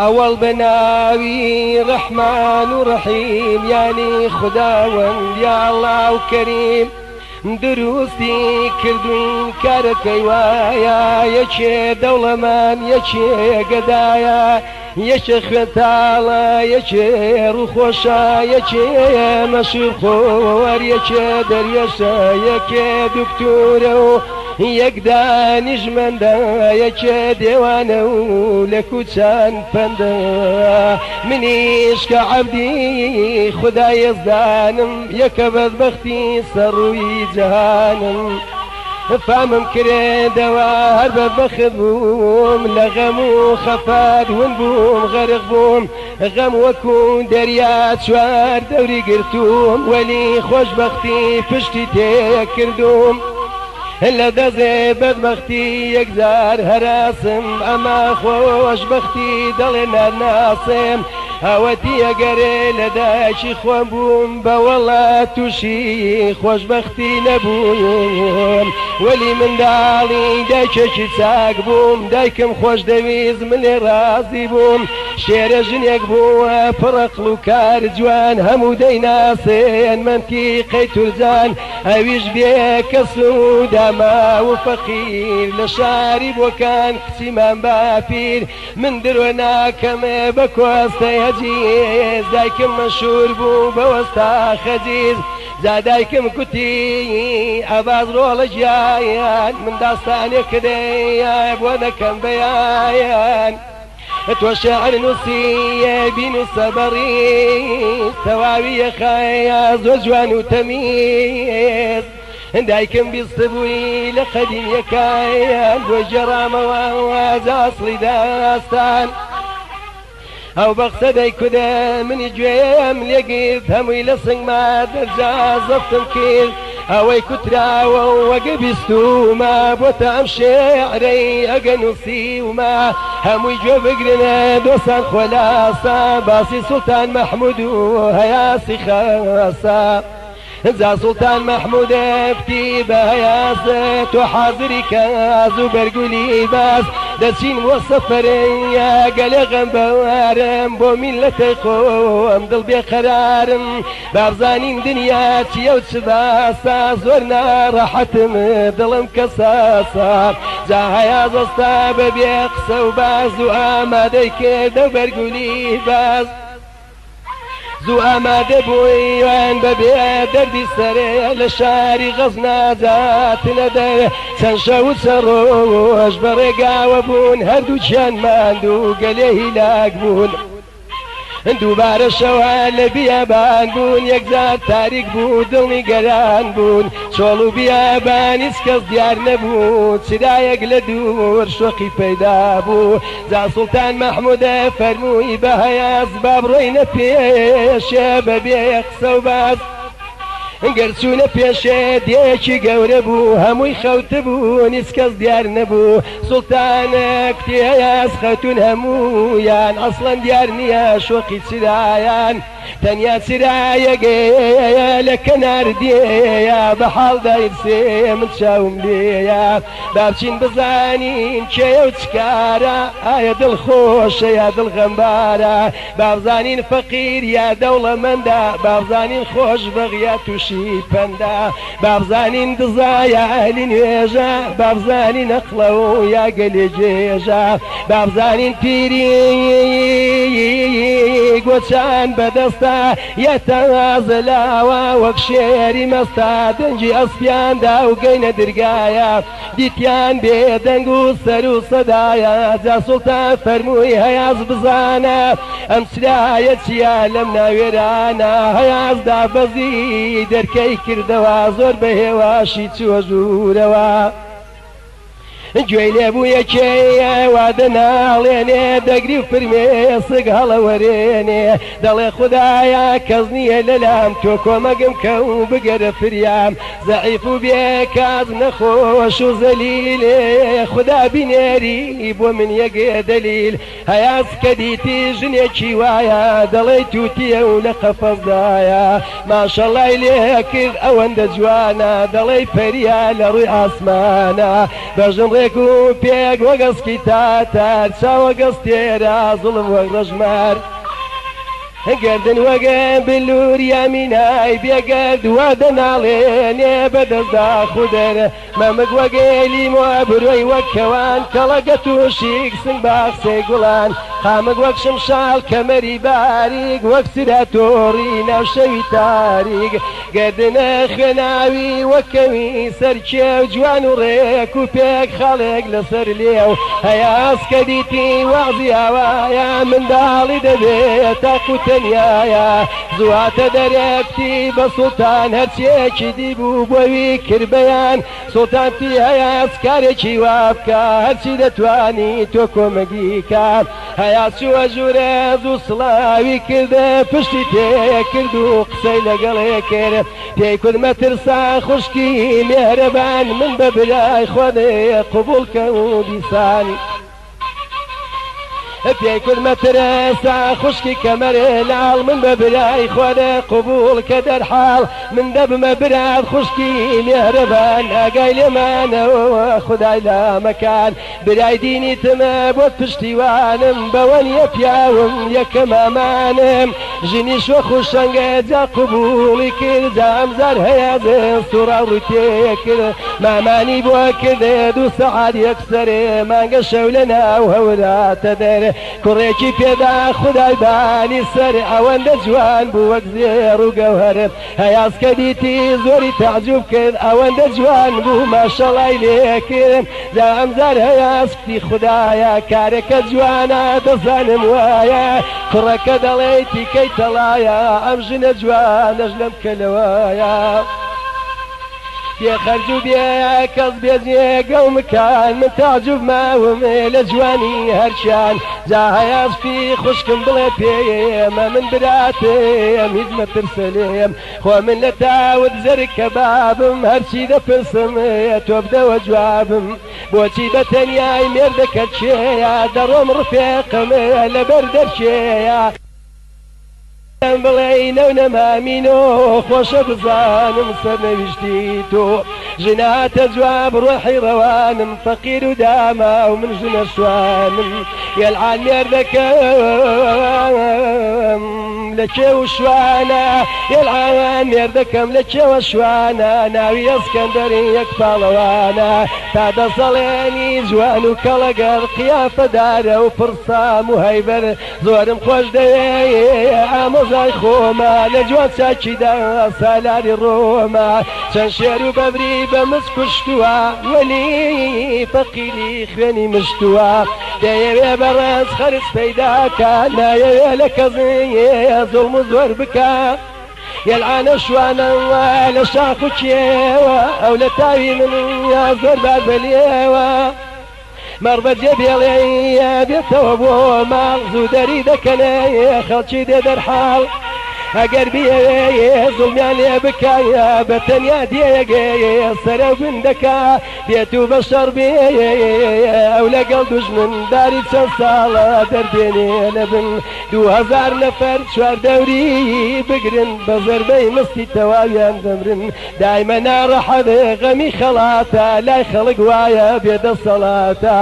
ئەوەڵ بە ناوی ڕەحمان و ڕەحیم یانی خوداوەند یا ئەڵا و کەریم دروستی کردوین کارەکەی وایە یەکێ دەوڵەمەند یەکێ گەدایە یەکێ خوێن تاڵە یەکێ ڕووخۆشە یەکێ مەشروب خۆر یەکێ دەروێشە یەکێ دکتورە و یەک دانیشمەندە یەکێ دێوانە و لە کوچان پەندە منیش کە عەبدی خودای یەزدانم یەکە بەدبەختی سەر ڕووی جەهانم فامم کرێدەوە هەر بەدبەخت بووم لە غەم و خەفەت ون بووم غەرق بووم غەم وەکو دەریا چوار دەوری گرتووم وەلی خۆشبەختی پشتی تێکردووم لە دەزێ بەدبەختی یەکجار هەراسم ئەما خۆشبەختی دەڵێ نارناسم ئەوەتی ئەگەرێ لە دایکی خۆم بووم بەوەڵا تووشی خۆشبەختی نەبووم وەلی منداڵی دایکێکی چاک بووم دایکم خۆش دەویست من لێ ڕازی بووم شێرە ژنێک بووە پڕەقڵ و کار جوان هەموو دەیناسێن مەنتیقەی تورجان ئەویش بێ کەس و داما و فەقیر لە شاری بۆکان کچی مام باپیر من درۆ ناکەم بە کۆستەی هەجیز دایکم مەشهور بوو بە وەستا خەجیز جا دایکم کوتی ئەباز ڕۆڵە گیان من داستانێک دەیە بۆ دەکەم بەیان تۆ شعر نووسیە بینووسە بەڕیز تەواوی یەخەیە زۆر جوان و تەمیز دایکم بیستبووی لە قەدیم یەکایان بۆی گێڕامەوە جا ئەسڵی داستان ئەو بەقسە دەیکودە منی گوێم لێگرت هەمووی لە سنگما دەرجا زەفتم کرد ئەوەی کوتراوە و وەگە بیستوومە بۆتە ئەم شێعرەی ئەگە نووسیومە هەمووی گوێ بگرنە دۆستان خۆلاسە باسی سوڵتان مەحموود و هەیاسی خەسە جا سوڵتان مەحموود کوتی بە هەیاس تۆ حازری کاز و بەرگولی باس دەچین بۆ سەفەرێ گەلێ غەمبارم بۆ میللەتەی خۆم دڵ بێقەرارم بابزانین دنیا چییە و چ باسە زۆر ناڕەحەتم دڵم کەساسە جا هەیاس وەستا بەبێ قسە و باز و ئامادەی کردە و بەرگولی باز زوو ئامادە بووین بەبێ دەردی سەرێ لە شاری غەزنا جاتنە دەر چەند شەو و چەند ڕۆژ بە ڕێگاوە بوون هەردووکیان ماندوو گەلێ هیلاک بوون دووبارە شەوە لە بیابان بوون یەکجار تاریک بوو دڵ نیگەران بوون چۆڵ و بیابان هیچ کەس دیار نەبوو چرایەک لە دوور شۆقی پەیدا بوو جا سوڵتان مەحموود فەرمووی بە هەیاس با بڕۆینە پێشێ بەبێ قسە و باس گەر چوونە پێشێ دێیەکی گەورە بوو هەمووی خەوتبوون هیچ کەس دیار نەبوو سوڵتان کوتی هەیاس خەوتوون هەموویان ئەسڵەن دیار نییە شۆقی چرایان تەنیا چرایەک لە کەنار دێیە بە حاڵ دایرسێ من چاوم لێیە با بچین بزانین کێیە و چ کارە ئایا دڵ خۆشە یا دڵ غەمبارە با بزانین فەقیر یا دەوڵەمەندە با بزانین خۆشبەخت یا تووشی پەندە با بزانین دزە یا ئەهلی نوێژە با بزانین ئەقڵە و یا گەلێ گێژە با بزانین پیری گۆچان بەدەستە یا تازە لاوە وەک شێری مەستە دەنگی ئەسپیان دا و گەینە درگایە دیتیان بێ دەنگ و سەر و سەدایە جا سوڵتان فەرمووی هەیاس بزانە ئەم چرایە چییە لەم ناوێرانە هەیاس دابەزی دەرکەی کردەوە زۆر بە هێواشی چووە ژوورەوە. گوێی لێبوو یەکێ وا دەناڵێنێ دەگری و فرمێسک هەڵەوەرێنێ دەڵێ خودایە کەس نییە لەلام تۆ کۆمەگم کە و بگەرە فریام زەعیف و بێکاز نەخۆش و زەلیلێ خودا بینێری بۆ من یەکێ دەلیل هەیاس کە دیتی ژنێکی وایە دەڵێی تووتیە و لە قەفەزدایە ماشەڵای لێ کرد ئەوەندە جوانە دەڵێی پەریە لە ڕووی ئاسمانە بەژن ڕێک و پێک وەک ئەسکی تاتار چاوە گەستێرە زوڵم وەک ڕەشمار گەردن وەک بلوور یا مینای بێگەرد وا دەناڵێنێ بەدەستدا خودەر مەمک وەک لیمۆ برۆی وەک کەوان کەڵەگە تووشیک سنگ باخچەی گوڵان قامک وەک شمشاڵ کەمەری باریک وەک سرا تۆڕی ناو شەوی تاریک گەردنە خوێناوی وەک کەوی سەر کێو جوان و ڕێک و پێک خاڵێک لەسەر لێو هەیاس کە دیتی وەعزی ئاوایە منداڵی دەبێ تاق و تەنیایە زووهاتە دەرێکتی بە سوڵتان هەرچیەکی دیبوو بۆوی کرد بەیان سوڵتان تی هەیاس کارێکی وا بکە هەرچی دەتوانی تۆ کۆمەگی کە هەیاس چووە ژوورێ زوو سڵاوی کردە پشتی تێکرد و قسەی لەگەڵێ کرد پێی کوت مەترسە خوشکی مێهرەبان من بە برای خۆت قبوڵ کە و دیسان پێی کوت مەترسە خوشکی کەمەر لاڵ من بە برای خۆت قبوڵ کە دەرحاڵ من دەبمە برات خوشکی مێهرەبان ئاگای لێمانەوە خودای لامەکان برای دینیتمە بۆت پشتیوانم بەوە نییە پیاوم یەکەم ئامانم ژنی شۆخ و شەنگە جا قبوڵی کرد جا ئەمزار هەیە سوڕا ڕووی تێکرد مامانی بۆ کردێ دوو سەعات یەکسەرێ مانگە شەو لە ناو هەوراتە دەر کوڕێکی پێدا خودای بانی سەر ئەوەندە جوان بوو وەک زێڕ و گەوهەر هەیاس کە دیتی زۆری تەعجوب کرد ئەوەندە جوان بوو ماشەڵای لێ کرد جا ئەمزار هەیاس کوتی خودایە کارەکە جوانە دەزانم وایە کوڕەکە دەڵێی تیکەی تەڵایە ئەم ژنە جوانەش لەم کەلەوایە بێ خەرج و بێ کەس بێ جێگە و مکان من تەعجوب ماوم لە جوانی هەرچیان جا هەیاس کوتی خوشکم بڵێ پێمە من براتم هیچ مەترسە لێم خۆ من لە تاوت زەرگ کەبابم هەرچی دەپرسم تۆ بدەوە جوابم بۆچی بە تەنیای مێردەکەت کێیە دەڕۆم ڕفێقم لەبەر دەرکێیە بڵێی نەو نەمامینۆ خۆشە بزانم سەرنەویشتی تۆ ژناتە جواب ڕۆحی ڕەوانم فەقیر و داما و من ژنە شوانم یەلعان مێردەکەم لە کێو شوانە یەلعان مێردەکەم لە کێوە شوانە ناوی ئەسکەندەری یەک پاڵەوانە تا دەسەڵێنی جوان و کەڵەگەر قیافەدارە و پڕسام و هەیبەر زۆرم خۆش دەوێ ئامۆزای خۆمە لە جوان چاکیدا سالاری ڕۆمە چەند شێر و بەبری بە مس کوشتووە وەلی فەقیری خوێنی مشتووە دەیەوێ بە ڕەنج خەرج پەیداکا نایەوێ لە کەس زوڵم و زۆر بکا یەلعانە شوانە لە شاخ و کێوە ئەو لە تاوی من زۆر بار بەلێوە مەڕ بەجێ بێڵێ بێتەوە بۆ ماڵ زوو دەری دەکەنێ خەڵکی دێ دەرحاڵ ئەگەر بیەوێ زوڵمیان لێ بکا بە تەنیا دێگێ سەرە بن دەکا بێت و بە شەڕ بێ ئەو لەگەڵ دوژمن داری چەند ساڵە دەردێنێ لەبن 2000 نەفەر چوار دەوری بگرن بە زەربەی مستی تەواویان دەمرن دایمە ناڕەحەت غەمی خەڵاتە لای خەڵک وایە بێدەسەڵاتە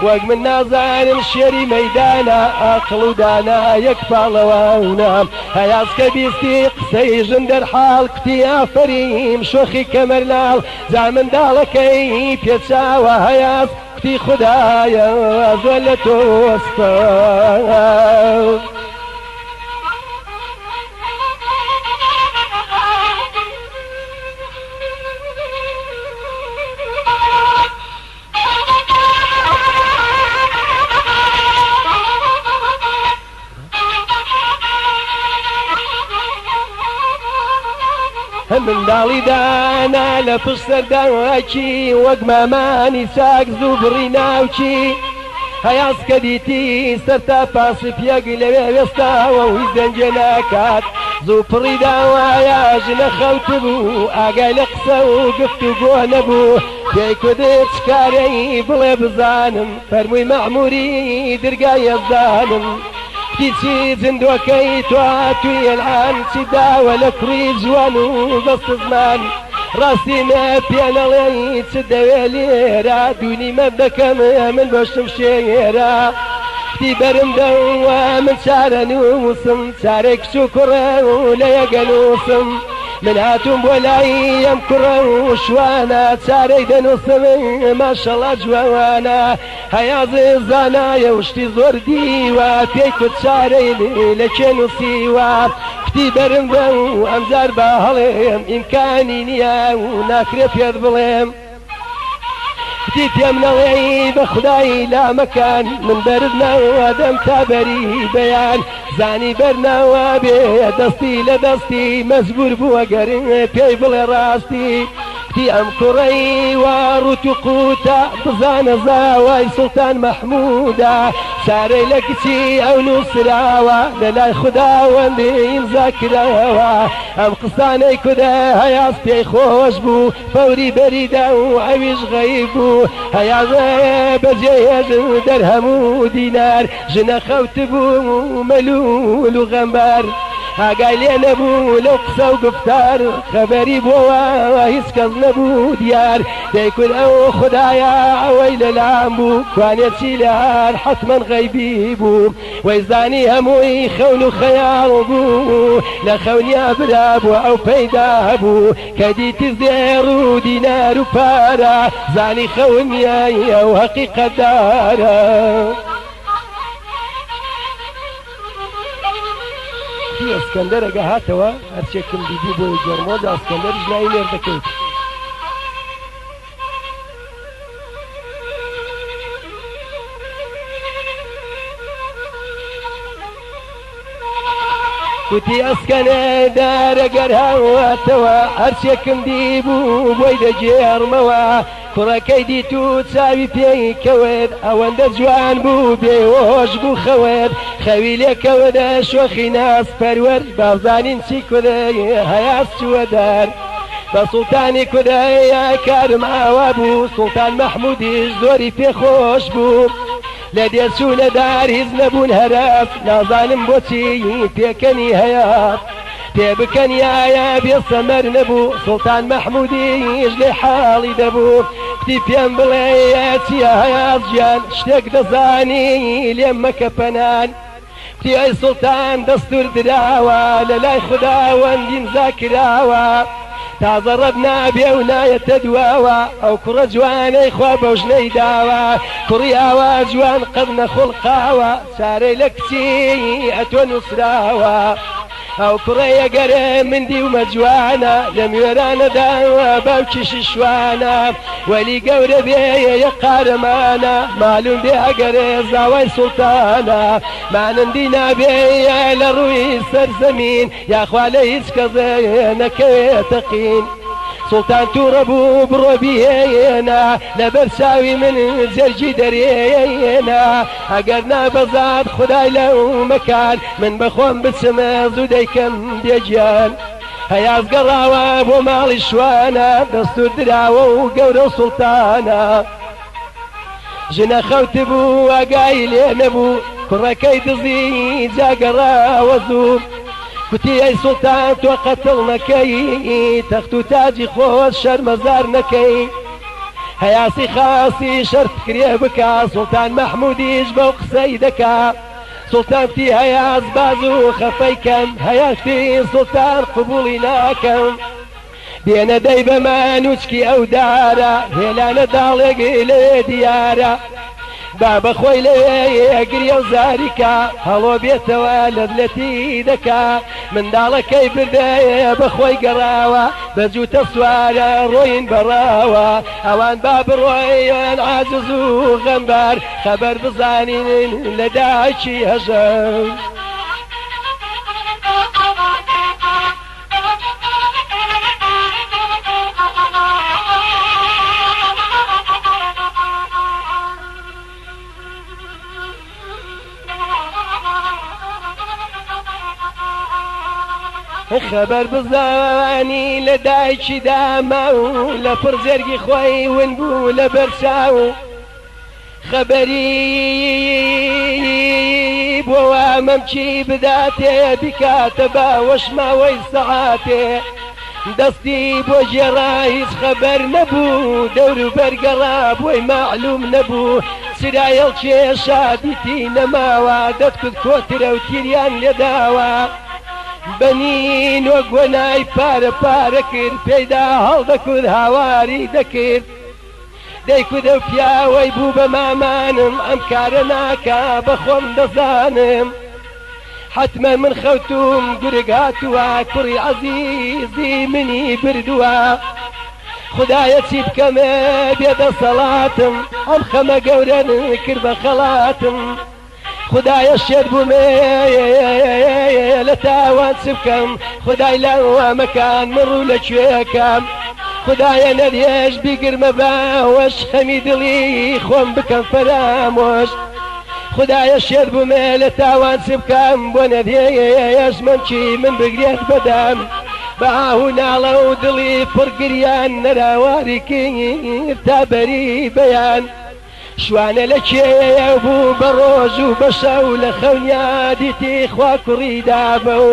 وەک من نازانم شێری مەیدانە ئاقڵ و دانا یەک پاڵەوانە هەیاس کە بیستی قسەی ژن دەرحاڵ کوتی ئافەریم شۆخی کەمەرلاڵ جا منداڵەکەی پێچاوە هەیاس کوتی خودایە زۆر لە تۆ وەستا. منداڵی دانا لە پشت سەرداکی وەک مامانی چاک زوو بڕی ناوکی. هەیاس کە دیتی سەر تا پاسی پیەک لەوێ وێستاوە و هیچ دەنگێ ناکات. زوو پڕی داوایە ژنە خەوت بوو، ئاگای لە قسە و گفت و گۆ نەبوو. پێی کودت چ کارەی بڵێ بزانم، فەرمووی مەعمووری درگای یەزدانم. کوتی چی زیندووەکەی تۆ هاتووی ئەلئان، چی داوە لە کوڕی جوان و بەستزمان. ڕاستی مە پێ نەڵێی چ دەوێ لێرە، دوو نیمەت دەکەم من بە شمشێرە. کوتی بەرم دەوە من چارەنووسم، چارەی کچ و کوڕە و لە یەگەنووسم. من هاتووم بۆ لای ئەم کوڕە و شوانە، چارەی دەنووسم ماشەڵا جوانە. هەیاز زانایە و شتی زۆر دیوە، پێی کوت چارەی لە کێ نووسیوە. کوتی بەرم دە و ئەمجار با هەڵێم، ئیمکانی نییە و ناکرێ پێت بڵێم. کوتی پێم نەڵێی بە خودای لامەکان، من بەرت نادەم تا بەری بەیان. زانی بەر ناوابێ دەستی لە دەستی، مەجبور بووە گەر پێی بڵێ ڕاستی. کوتی ئەم کوڕەی وا ڕووت و قووتە، بزانە زاوای سوڵتان مەحموودە. چارەی لە کچی ئەو نووسراوە، لە لای خوداوەند ئیمزا کراوە. ئەم قسانەی کودە هەیاس پێی خۆش بوو، فەوری بەری دا و ئەویش غەیب بوو. هەیاس بەجێ هێشت دەرهەم و دینار، ژنە خەوتبوو مەلوول و غەمبار. ئاگای لێ نەبوو لەو قسە و گوفتار، خەبەری بۆوە هیچ کەس نەبوو دیار. دەیکوت ئەو خودایە ئەوەی لەلام بوو، کوانێ چی لەهات حەتمەن غەیبی بوو. وەیزانی هەمووی خەون و خەیاڵ بوو، لە خەونیا برا بۆ ئەو پەیدا بوو. کە دیتی زێڕ و دینار و پارە، زانی خەون نییە ئەو هەقیقەتدارە. کوتی ئەسکەندەر ئەگە هاتەوە هەرچێکم دیبوو بۆی گێڕمەوە، جا ئەسکەندەریش ناوی مێردەکەیەتی. کوتی ئەسکەندەر ئەگەر هاتەوە هەرچێکم دیبوو بۆی دەگێڕمەوە. کوڕەکەی دیت و چاوی پێی کەوت، ئەوەندە جوان بوو بێهۆش بوو خەوت. خەوی لێ کەوت شۆخی ناز پەروەر، بابزانین چی کورە هەیاس چووە دەر. بە سوڵتانی کورە کارم ئاوا بوو، سوڵتان مەحموودیش زۆری پێ خۆش بوو. لە دێ چوونە دار هیچ نەبوون هەرەس، نازانم بۆچی پێکەنی هەیاس. پێ بکەنیایە بێ سەمەر نەبوو، سوڵتان مەحموودیش لێ حاڵی دەبوو. کوتی پێم بڵێ چییە هەیاس گیان، شتێک دەزانی لێم مەکە پەنان. کوتی ئەی سوڵتان دەستوور دراوە، لە لای خوداوەند ئیمزا کراوە. تازە ڕەت نابێ و نایەتە دواوە، ئەو کوڕە جوانەی خوا بەو ژنەی داوە. کوڕی ئاوا جوان قەت نەخوڵقاوە، چارەی لە کچی ئەتۆ نووسراوە. ئەو کوڕەی ئەگەر من دیومە جوانە، لەم وێرانەدا باوکیشی شوانە. وەلی گەورە بێ یە قارەمانە، مالوم بێ ئەگەر زاوای سوڵتانە. مانندی نابێ لە ڕووی سەرزەمین، یاخوا لە هیچ کەس نەکەوێتە قین. سوڵتان تووڕە بوو بڕۆ بیهێنە، لەبەر چاوی من جەرگی دەرێنە. ئەگەر نا بەزات خودای لەو مەکان، من بەخۆم بچم زوو دەیکەم بێگیان. هەیاس گەڕاوە بۆ ماڵی شوانە، دەستور دراوە و گەورە و سوڵتانە. ژنە خەوتبوو ئاگای لێ نەبوو، کوڕەکەی دزی جا گەڕاوە زوو. کوتی ئەی سوڵتان تۆ قەتڵ نەکەی، تەخت و تاجی خۆت شەرمەزار نەکەی. هەیاسی خاسی شەر فکرێ بکا، سوڵتان مەحموودیش بەو قسەی دەکا. سوڵتان کوتی هەیاس باز و خەفەی کەم، هەیاس کوتی سوڵتان قبوڵی ناکەم. بێنە دەی بە مانوچکی ئەو دارە، هێلانە داڵێک لەوێ دیارە. با بە خۆی لەوێ گریە و زاری کا، هەڵۆ بێتەوە لەت لەتی دەکا. منداڵەکەی بردە بە خۆی گەڕاوە، بە جووتە سوارە ڕۆین بەڕاوە. ئەوان با بڕۆین عاجز و غەمبار، خەبەر بزانین لە دایکی هەژار. خەبەر بزانی لە دایکی داما و لە پڕ جەرگی خۆی ون بوو لە بەرچاو. خەبەری بۆ مەمکی بداتێ بیکاتە باوەش ماوەی سەعاتێ. دەستی بۆ گێڕا هیچ خەبەر نەبوو، دەور و بەرگەڕا بۆی مەعلوم نەبوو. سرایەڵ کێشا دیتی نەماوە، دەتکوت کۆترە و تیریان لێداوە. بەنین وەک گۆنای پارە پارە کرد، پێیدا هەڵدەکورد هاواری دەکرد. دەیکوت ئەو پیاوەی بوو بە مامانم، ئەم کارە ناکا بە خۆم دەزانم. حەتمەن من خەوتوم گورگ هاتووە، کوڕی عەزیزی منی بردووە. خودایە چی بکەمێ بێدەسەڵاتم، ئەم خەمە گەورە کرد بە خەڵاتم. خودایە شێت بوومێ لە تاوان چ بکەم، خودای لاوامەکان من ڕوو لە کوێکەم. خودایە نەدێش بیگرمە باوەش، خەمی دڵی خۆم بکەم فەرامۆش. خودایە شێت بوومێ لە تاوان چ بکەم، بۆ نەدێش مەمکی من بگرێت بەدەم. بە ئاه و ناڵە و دڵی پڕگریان، نەراواری کرد تا بەری بەیان. شوانە لە کێیە بوو بە ڕۆژ و بە شەو، لە خەونیا دیتی خوا کوڕی دابە و.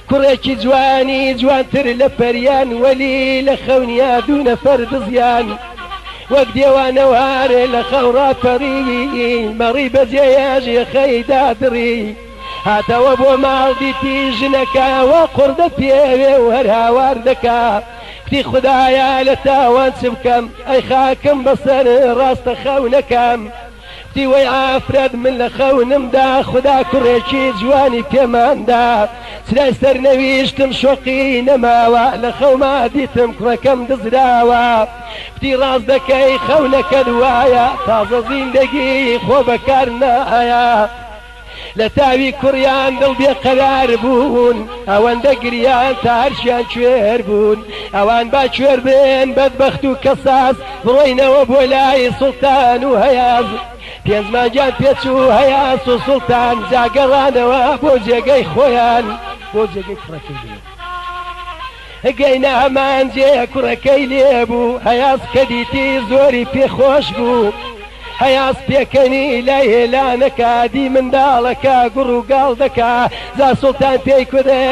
کوڕێکی جوانی جوانتر لە پەریان، وەلی لە خەونیا دوو نەفەر دزیان. وەک دێوانەوارێ لە خەوڕا پەڕی، مەڕی بەجێیەژ یەخەی دادڕی. هاتەوە بۆ ماڵ دیتی ژنەکە وا قوڕدە پێوێ و هەر هاوار دەکا. کوتی خودایە لە تاوان چ بکەم، ئەی خاکم بەسەر ڕاستە خەونەکەم. کوتی وەی ئافرەت من لە خەونمدا، خودا کوڕێکی جوانی پێماندا. چرای سەر نەویشتم شۆقی نەماوە، لە خەوما دیتم کوڕەکەم دزراوە. کوتی ڕاست دەکەی خەونەکەت وایە، تازە زیندەگی خۆ بەکار نایە. لە تاوی کوڕیان دڵ بێقەرار بوون، ئەوەندە گریان تا هەرچیان کوێر بوون. ئەوان با کوێر بن بەدبەخت و کەساس، بڕۆینەوە بۆ لای سوڵتان و هەیاز. پێنج مانگیان پێچوو هەیاس و سوڵتان، جاگەڕانەوە بۆ جێگەی خۆیان، بۆ جێگەی کوڕەکەی لێ. گەینە هەمان جێ کوڕەکەی لێبوو، هەیاس کە دیتی زۆری پێخۆش بوو. هەیاس پێکەنی لای هێلانەکە، دی منداڵەکە گوڕ و گاڵ دەکا. جا سوڵتان پێی کودێ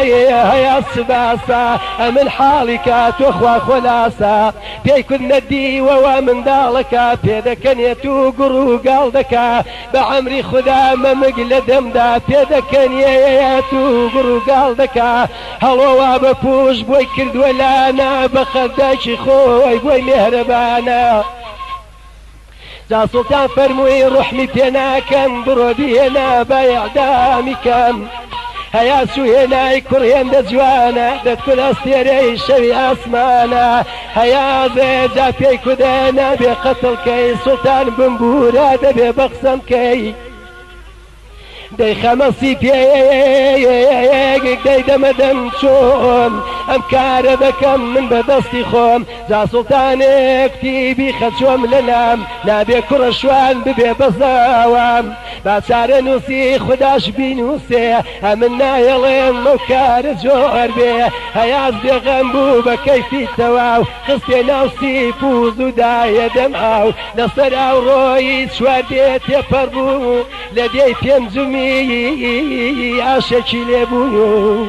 هەیاس چ باسە، ئەمن حاڵی کە تۆ خوا خۆلاسە. پێی کود نەدیوەوە منداڵەکە، پێدەکەنێت و گوڕ و گاڵ دەکا. بە عەمری خودا مەمگ لە دەمدا، پێدەکەنێت و گوڕ و گاڵ دەکا. هەڵۆوا بە پوش بۆی کردووە لانا، بە قەرداکی خۆی بۆی مێهرەبانە. جا سوڵتان فەرمووی ڕوحمی پێ ناکەم، بڕۆ بیهێنا با ئیعدامی کەم. هەیاس و هێنای کوڕ هێندە جوانە، دەتکورد ئەستێرەی شەوی ئاسمانە. هەیازێ جا پێی کودێ نابێ قەتڵ کەی، سوڵتان بمبوورە دەبێ بە قسەم کەی. دەیخەمە سیپێک دەیدەمە دەم چۆم، ئەم کارە دەکەم من بە دەستی خۆم. جا سوڵتانێک تیبی خەچۆم لەلام، نابێ کوڕە شوان ببێ بەزاوام. با چارە نووسی خوداش بینووسێ، ئەمن نایەڵێم ئەو کارە جۆر بێ. هەیاس بێغەم بوو بە کەیفی تەواو، خستێ ناو سیپ و زوو دایە دەم ئاو. لەسەر ئاو ڕۆیی چوار دێ تێپەڕ بوو، لە دێی پێنجمی ئاشێکی لێبوو.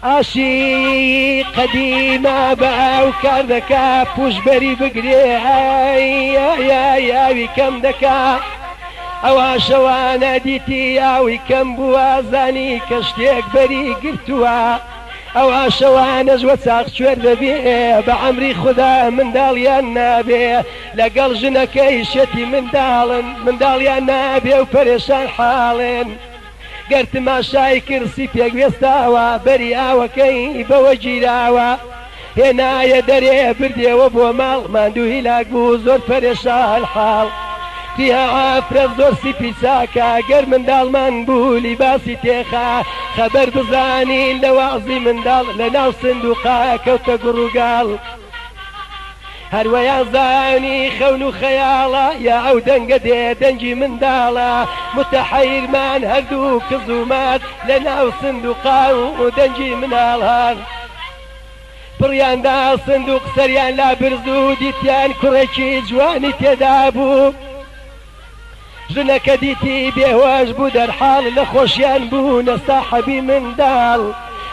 ئاشی قەدیمە بە ئاو کار دەکا، پوشبەری بگرێ ئای ئاوی کەم دەکا. ئەو ئاشەوانە دیتی ئاوی کەم بووە، زانی کە شتێک بەری گرتووە. ئەو ئاشەوانەش وە چاخ کوێر دەبێ، بە عەمری خودا منداڵیان نابێ. لەگەڵ ژنەکەی شێتی منداڵن، منداڵیان نابێ و پەرێشان حاڵێن. گەر تماشای کرسی پێک وێستاوە، بەری ئاوەکەی بەوە گیراوە. هێنایە دەرێ بردێوە بۆ ماڵ، ماندوو هیلاک بوو زۆر پەرێشان حاڵ. تیا ئافرەت زۆر سیپی چاکە گەر منداڵمان بوو لیباسی تێخا خەبەر بزانین لە وەعزی منداڵ لە ناو سندوقا کەوتە گوڕوگاڵ هەروەیان زانی خەون و خەیاڵە یا ئەو دەنگە دێ دەنگی منداڵە متەحەیرمان هەردوو کز و مات لە ناو سندوقا و دەنگی مناڵ هات. پڕیان دا سندوق سەریان لا برز و دیتیان کوڕێکی جوانی تێدا بوو. ژنەکە دیتی بێهۆش بوو دەرحاڵ لە خۆشیان بوونە ساحەبی منداڵ.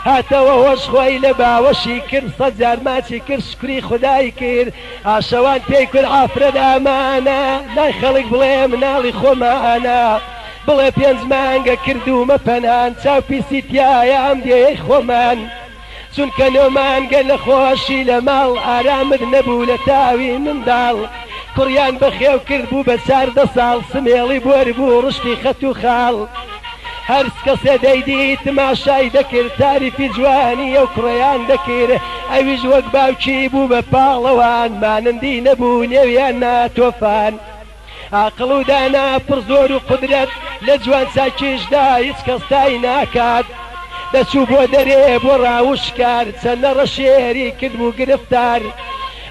هاتەوە هۆش خۆی لە باوەشی کرد سەد جار ماچی کرد شوکری خودای کرد. ئاشەوان پێی کورد ئافرەت ئامانە لای خەڵک بڵێ مناڵی خۆمانە. بڵێ پێنج مانگە کردوومە پەنهان چاو پیسی تیایە ئەم دێیەی خۆمان. چونکە نۆ مانگە لە خۆشی لە ماڵ ئارامت نەبوو لە تاوی منداڵ کوڕیان بەخێو کرد بوو بە 14 ساڵ سمێڵی بۆر بوو ڕشتی خەت و خاڵ هەر کەسێ دەیدی تماشای دەکرد تاریفی جوانی ئەو کوڕەیان دەکرد ئەویش وەک باوکی بوو بە پاڵەوان مانندی نەبوو نێویان نا تۆفان عاقڵ و دانا پڕ زۆر و قودرەت لە جوان چاکیشدا هیچ کەس تای ناکات دەچوو بۆ دەرێ بۆ ڕاوشکار چەندە ڕەشێری کرد بوو گرفتار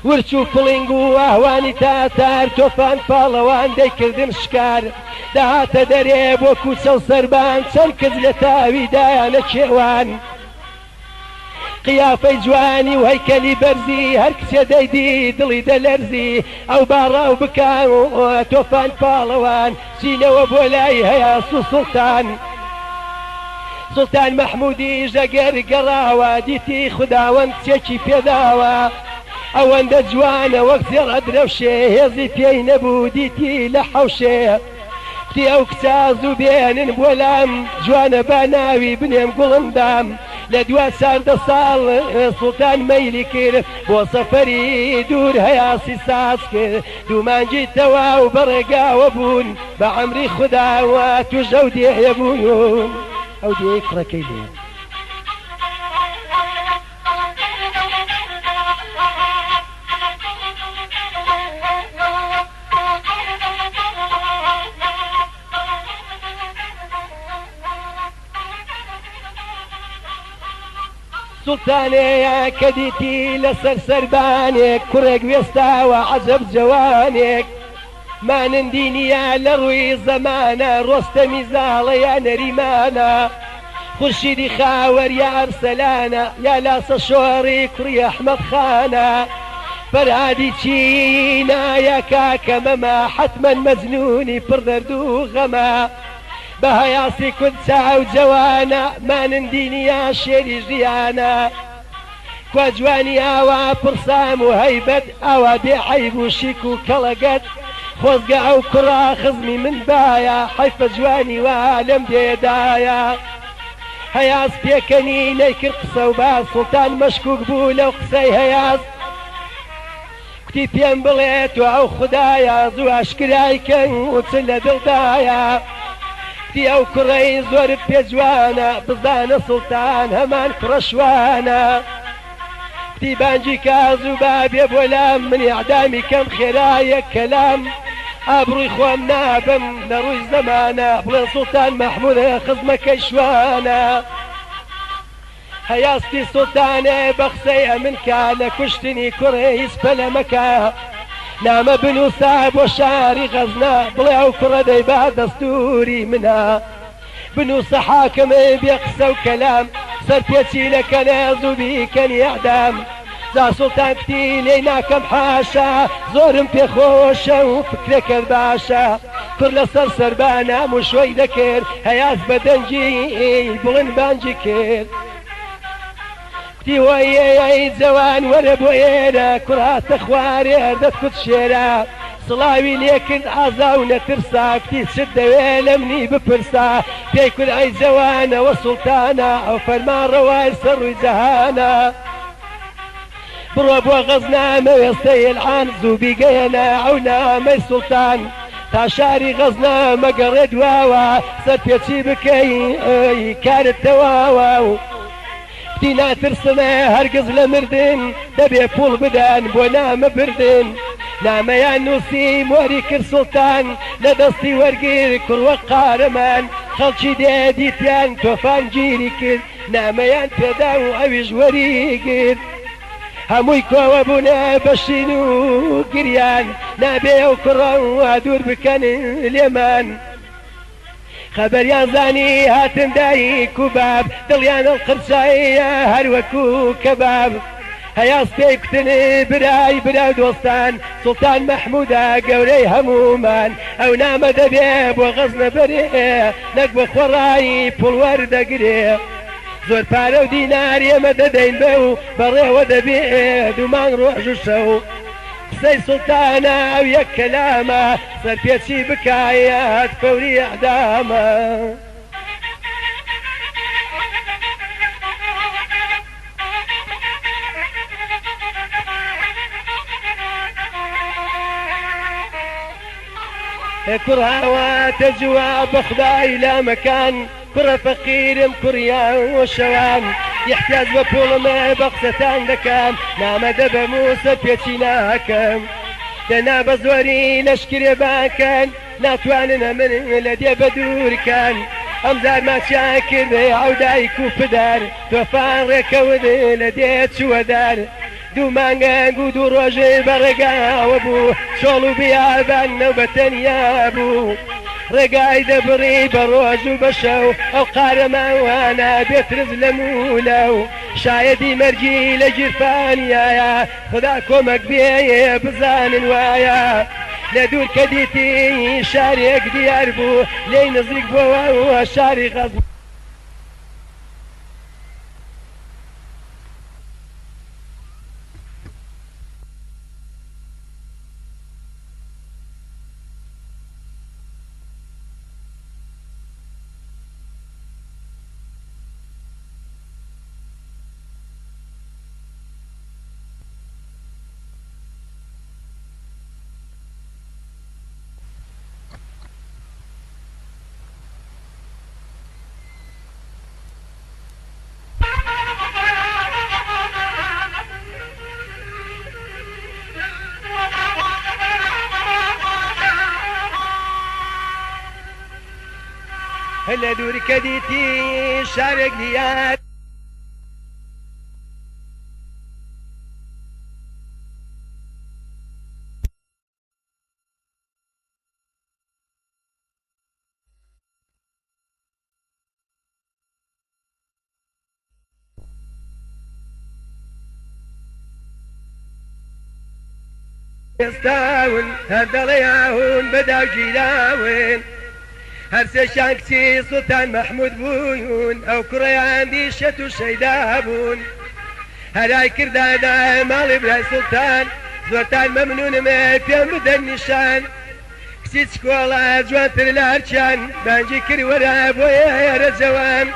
ورچ و پڵینگ و ئاهوانی تاتار تۆفان پاڵەوان دەیکردن شکار دەهاتە دەرێ بۆ کوچە و سەربان چەند کچ لە تاوی دایانە کێوان قیافەی جوانی و هەیکەلی بەرزی هەر کچێ دەیدی دڵی دەلەرزی ئەو باڕاو بکا تۆفان پاڵەوان چینەوە بۆ لای هەیاس و سوڵتان سوڵتان مەحمودیش ئەگەر گەڕاوە دیتی خوداوەند کچێکی پێداوە ئەوەندە جوانە وەک زێڕ ئەدرەوشێ هێزی پێی نەبوو دیتی لە حەوشێ کوتی ئەو کچە زوو بێنن بۆ لام جوانە با ناوی بنێم گوڵندام لە دوا 14 ساڵ سوڵتان مەیلی کرد بۆ سەفەری دوور هەیاسی ساز کرد دوو مانگی تەواو بەڕێگاوە بوون بە عەمری خوداوە توش ئەو دێیە بوون ئەو دێیەی کوڕەکەی لێ. سوڵتانەیە کە دیتی لەسەر سەربانێک کوڕێک وێستاوە عەجەب جەوانێک مانندی نییە لە ڕووی زەمانە ڕۆستەمی زاڵە یا نەریمانە خورشیدی خاوەر یا ئەرسەلانە یا لاسە شۆڕی کوڕی ئەحمەد خانە فەرهادی چینە یا کاکە مەمە حەتمەن مەجنوونی پڕ دەرد و غەمە بە هەیاسی کورد چاو جەوانە مانندی نییە شێری ژیانە کوا جوانی ئاوا پڕ سام و هەیبەت ئاوا بێ عەیب و شیک و کەڵەگەت خۆزگە ئەو کوڕە خزمی من بایە حەیفە جوانی وا لەم دێدایە هەیاس پێکەنی نەیکرد قسە و باس سوڵتان مەشکوک بوو لەو قسەی هەیاس کوتی پێم بڵێ تۆ ئەو خودایە زوو ئاشکرای کەن و چ لە دڵدایە کوتی ئەو کوڕەی زۆرت پێ جوانە بزانە سوڵتان هەمان کوڕە شوانە کوتی بانگی کە زوو با بێ بۆ لام من ئیعدامی کەم خێرا یەک کەلام ئابڕووی خۆم نابەم لە ڕووی زەمانە بڵێن سوڵتان مەحموود خزمەکەی شوانە. هەیاستی سوڵتانێ بە قسەی ئەمن کا لە کوشتنی کوڕێ هیچ پەلە مەکە نامە بنووسە بۆ شاری غەزنە بڵێ ئەو کوڕە دەیبا دەستووری منە بنووسە حاکمێ بێ قسە و کەلام سەرپێچی نەکەنە زوو بیکەن ئیعدام جا سوڵتان کوتی لێی ناکەم حاشا زۆرم پێ خۆشە و فکرەکەت باشە کوڕ لەسەر سەربانە موشۆی دەکرد هەیاس بە دەنگی بڵند بانگی کرد کوتی هۆی ئەی جەوان وەرە بۆ ئێرە کوڕ هاتە خوارێ دەتکوت شێرە سڵاوی لێ کرد ئازا و نەترسا کوتی چت دەوێ لە منی بپرسا پێی کورد ئەی جەوانەوە سوڵتانە ئەو فەرمانڕەوای سەر ڕووی جەهانە بڕۆ بۆ غەزنە مەوێستەی ئیلعان زوو بیگەیەنە ئەو نامەی سوڵتان تا شاری غەزنە مەگەڕێ دواوە سەرپێچی بکەی کارت تەواوە و کوتی ناترسم هەرگز لە مردن دەبێ پوڵ بدەن بۆ نامە بردن. نامەیان نووسی مۆری کرد سوڵتان لە دەستی وەرگر کوڕ وەک قارەمان خەڵکی دێ دیتیان تۆفان گیری کرد نامەیان پێدا و ئەویش وەری گرت هەمووی کۆوە بوونە بە شین و گریان نابێ ئەو کوڕە وا دوور بکەن لێمان. خەبەریان زانی هاتن دایک و باب دڵیان هەڵقرچایە هەر وەکو کەباب هەیاس پێی کوتن برای برا و دۆستان سوڵتان مەحموودە گەورەی هەموومان ئەو نامە دەبێ بۆ غەزنە بەرێ نەک بە خۆڕایی پوڵ وەردەگرێ زۆر پارە و دینار ئێمە دەدەین بەو بەڕێوە دەبێ دوو مانگ ڕۆژ و شەو قسەی سوڵتانە ئەو یەک کەلامە سەرپێچی بکایەت فەوری ئیعدامە. کوڕ هاواتە جواب بەخودای لامەکان کوڕە فەقیرم کوڕیان و شەوان ئیحتیاج بە پوڵم بە قسەتان دەکەم نامە دەبەم و سەرپێچی ناکەم دەنا بە زۆری لەشکرێ بانکەن ناتوانن ئەمن لە دێ بەدوور کەن ئەم جار ماچیان کرد ئەو دایک و پدەر تۆفان ڕێکەوت لە دێ چووە دەر دوو مانگ و دوو ڕۆژ بە ڕێگاوە بوو، چۆڵ و بیابان نەو بە تەنیا بوو. ڕێگای دەبڕی بە ڕۆژ و بە شەو، ئەو قارەمانە بێ ترس لە موولەو. شایەدی مەرگی لە گیرفانیایە، خودا کۆمەک بێ بزانن وایە. لە دوور کە دیتی شارێک دیار بوو، لێی نزیک بۆوە شاری غەزنە. لە دوور کە دیتی شارێک دیار. ئێستاون هەر دەڵێیاون بە داو گیراون هەرسێکیان کچی سوڵتان مەحمود بوون ئەو کوڕەیان دی شێت و شەیدا بوون هەرای کردانە ماڵی برای سوڵتان زۆرتان مەمنونم پێم بدەن نیشان کچی چکۆڵە جوانتر لە هەرچیان بانگی کرد وەرە بۆ ئێرە جەوان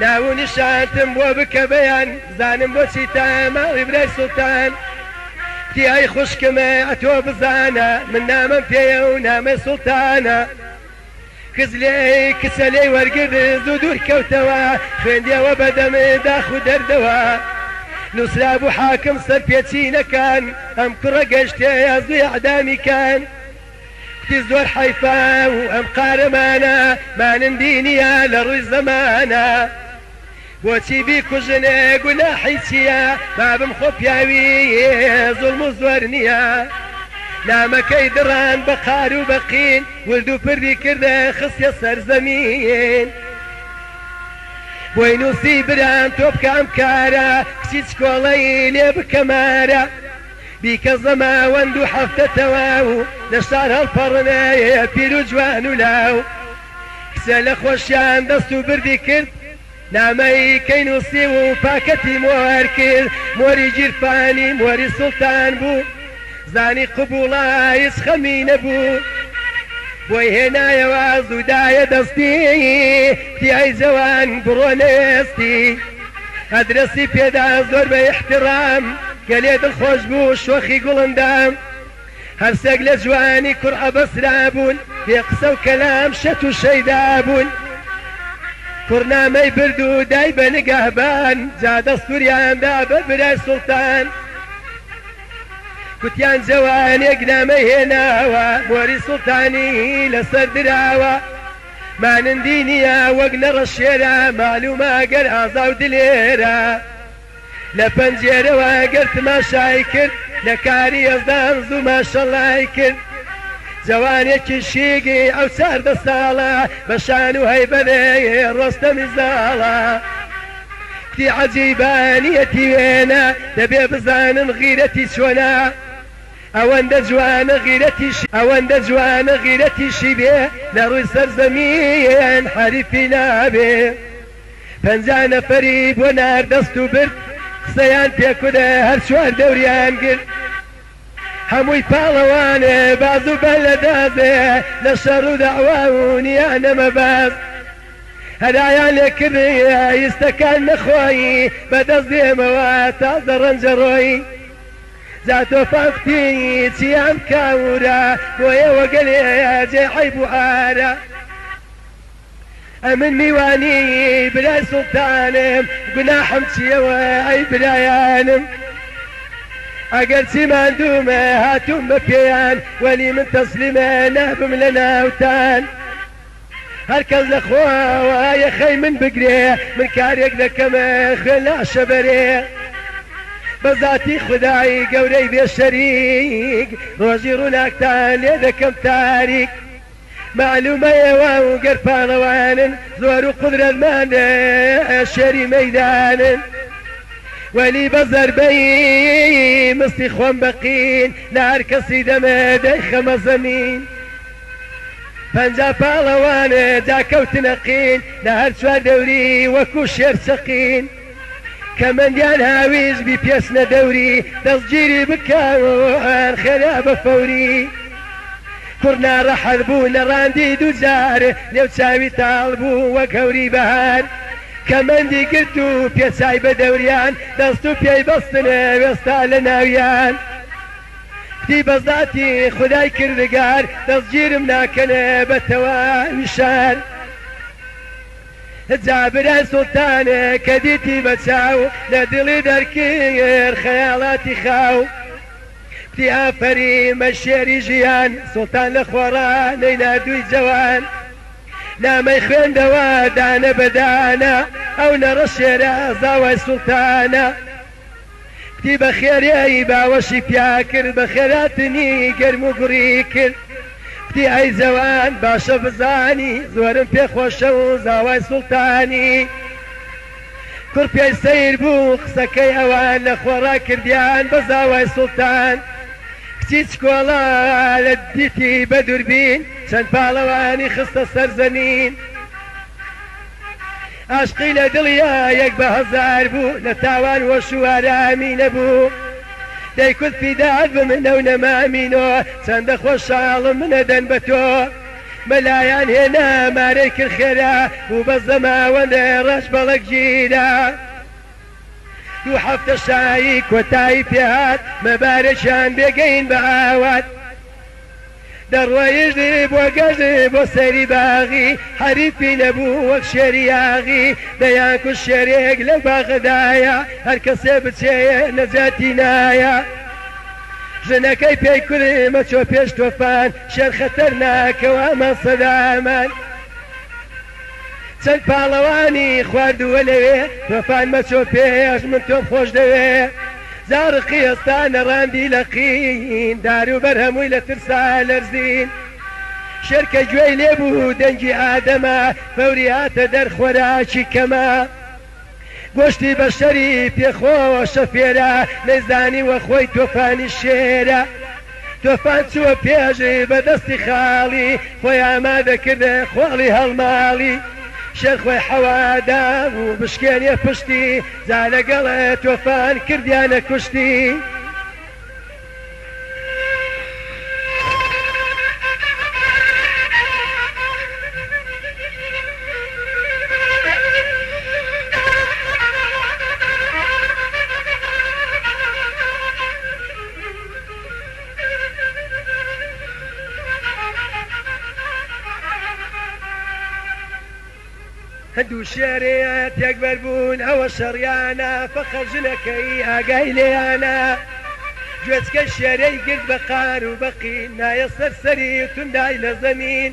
ناو و نیشانتم بۆ بکە بەیان بزانم بۆ چیتە ماڵی برای سوڵتان کتی ئەی خوشکم ئەتۆ بزانە من نامەم پێیە و نامەی سوڵتانە کچ لێی کچە لێی وەرگرت زوو دوور کەوتەوە خوێندیەوە بە دەم داخ و دەردەوە نوسرابوو حاکم سەرپێچی نەکان ئەم کوڕە گەشتێیە زوو ئیعدامی کەن کوتی زۆر حەیفە و ئەم قارەمانە مانندی نیە لە ڕووی زەمانە بۆچی بیکوژن گوناحی چیە بابم خۆ پیاوی زوڵم و زۆر نیە نامەکەی دڕاند بە قار و بە قین ورد و پردی کردە خستیە سەر زەمین بۆی نوسی برام تۆ بکە ئەم کارە کچی چکۆڵەی لێ بکە مارە بیکە زەماوەند و هەفتە تەواو لە شار هەڵپەڕنێ پیر و جوان و لاو کچە لە خۆشیان دەست و بردی کرد نامەی کەی نووسی و پاکەتی مۆر کرد مۆری گیرفانی مۆری سوڵتان بوو زانی قبوڵە هیچ خەمی نەبوو بۆی هێنایەوە زوو دایە دەستی کوتی ئەی جەوان بڕۆ نەوێستی ئەدرەسی پێدا زۆر بە ئیحتڕام گەلێ دڵخۆش بوو شۆخی گوڵندام هەرسێک لە جوانی کوڕ ئەبەسرابوون بێ قسە و کەلام شەت و شەیدا بوون کوڕ نامەی برد و دای بە نگەهبان جا دەستوریان دا بە برای سوڵتان. کوتیان جەوانێک نامەی هێناوە، مۆری سوڵتانی لەسەر دراوە. مانندی نییە وەک نەڕە شێرە، مەعلوومە گەر ئازا و دلێرە. لە پەنجێرەوە گەر تماشای کرد، لە کاری یەزدان زوو ماشەڵای کرد. جەوانێکی شیگی ئەو 14 ساڵە، بە شان و هەیبەێ ڕۆستەمی زاڵە. کوتی عەجیبە نیەتی وێنە، دەبێ بزانن غیرەتی چۆنە. ئەوەندە جوانە غیرەتیشی ئەوەندە جوانە غیرەتیشی بێ، لە ڕووی سەرزەمین حەریفی نابێ. 50 نەفەری بۆ نار دەست و برد، قسەیان پێکودە هەر چوار دەوریان گرت. هەمووی پاڵەوانێ باز و بەر لە دازێ، لە شەڕ و دەعوا و نیانەمە باز. هەرایان لێکردی ئیستەکان نەخۆی، بەدەست دێمەوە تازە ڕەنجە ڕۆی. جا تۆفان کوتی چیان کاورە، بۆ ئێوە گەلێ جێ عەیب و عارە. ئەمن میوانی برای سوڵتانم، گوناحم چییەوە ئەی برایانم. ئەگەر چی ماندوومە هاتووم بە پێیان، وەلی من تەسلیمە نابم لە ناوتان. هەر کەس لە خواوە یەخەی من بگرێ، من کارێک دەکەمە خوێن لاشە بەرێ. بە زاتی خودای گەورەی بێشەریک، ڕۆژی ڕووناکتان لێ دەکەم تاریک. مەعلوومە ئێوە و گەر پاڵەوانن، زۆر و قودرەتمانە شێری مەیدانن. وەلی بە زەربەی مستی خۆم بەقین، لە هەر کەسی دەمێ دەیخەمە زەمین. 50 پاڵەوانێ جا کەوتنە قین، لە هەر چوار دەوری وەکوو شێر چەقین. کەمەندیان هاویش بی پێچنە دەوری، دەستگیری بکەن خێرا بە فەوری. کوڕ ناڕەحەت بوو نەڕاندی دوو جار، نێو چاوی تاڵ بوو وەک هەوری بەهار. کەمەندی گرت و پێچای بە دەوریان، دەست و پێی بەستنێ وێستا لە ناویان. کوتی بە زاتی خودای کردگار، دەستگیرم ناکەنێ بە تەواوی شار. جا برای سوڵتانێ کە دیتی بە چاو، لە دڵی دەرکرد خەیاڵاتی خاو. کوتی ئافەریمە شێری ژیان، سوڵتان لە خۆڕا نەیناردووی جەوان. نامەی خوێندەوە دانە بەدانە، ئەو نەڕە شێرە زاوای سوڵتانە. کوتی بە خێرێی باوەشی پیا کرد، بە خێراتنی گەرم و گوڕی کرد. کوتی ئەی جەوان باشە بزانی، زۆرم پێخۆشە و زاوای سوڵتانی. کوڕ پێی سەیر بوو قسەکەی ئەوان، لە خۆڕا کردیان بە زاوای سوڵتان. کچی چکۆڵە لە دیتی بە دووربین، چەند پاڵەوانی خستە سەر زەمین. عاشقی لە دڵیا یەک بە هەزار بوو، لە تاوان وەش و ئارامی نەبوو. دەیکوت فیدات بمنە و نەمامینۆ، چەندە خۆشحاڵم منە دەن بە تۆ. مەلایان هێنا مارەی کرد خێرا، بوو بە زەماوەندێ ڕەش بەڵک گیرا. دوو هەفتە شایی کۆتایی پێهات، مەبارەکیان بێگەین بە ئاوات. دەڕۆیشتی بۆ گەشتی بۆ سەری باغی، حەریفی نەبوو وەک شێری یاغی. دەیانکوشت شێرێک لەو باغەدایە، هەر کەسێ بچێ نەجاتی نایە. ژنەکەی پێی کوری مەچۆ پێش تۆفان، شێر خەتەرناکەوە ئەمان سەدامان. چەند پاڵەوانی خواردووە لەوێ، تۆفان مەچۆ پێش من تۆم خۆش دەوێ. زارقی ئێستا نەڕاندی لە قین، دار و بەر هەمووی لە ترسا لەرزین. شێرکە گوێی لێبوو دەنگی ئادەمە، فەوری هاتە دەرخۆراکی کەمە. گۆشتی بەشەری پێخۆشە فێرە، نەیزانی وە خۆی تۆفانی شێرە. تۆفان چووە پێشی بە دەستی خاڵی، خۆی ئامادە کردێ خۆڵی هەڵماڵی. شێر خۆی حەوادا بوو بشکێنێ پشتی، جا لەگەڵێ تۆفان کردیانە کوشتی. دوو شێرێ تێکبەر بوون ئەوە شەڕیانە، فەقەت ژنەکەی ئاگای لێیانە. گوێچکەی شێرەی گرت بە قار و بەقین، نایە سەر سەری و توندای لە زەمین.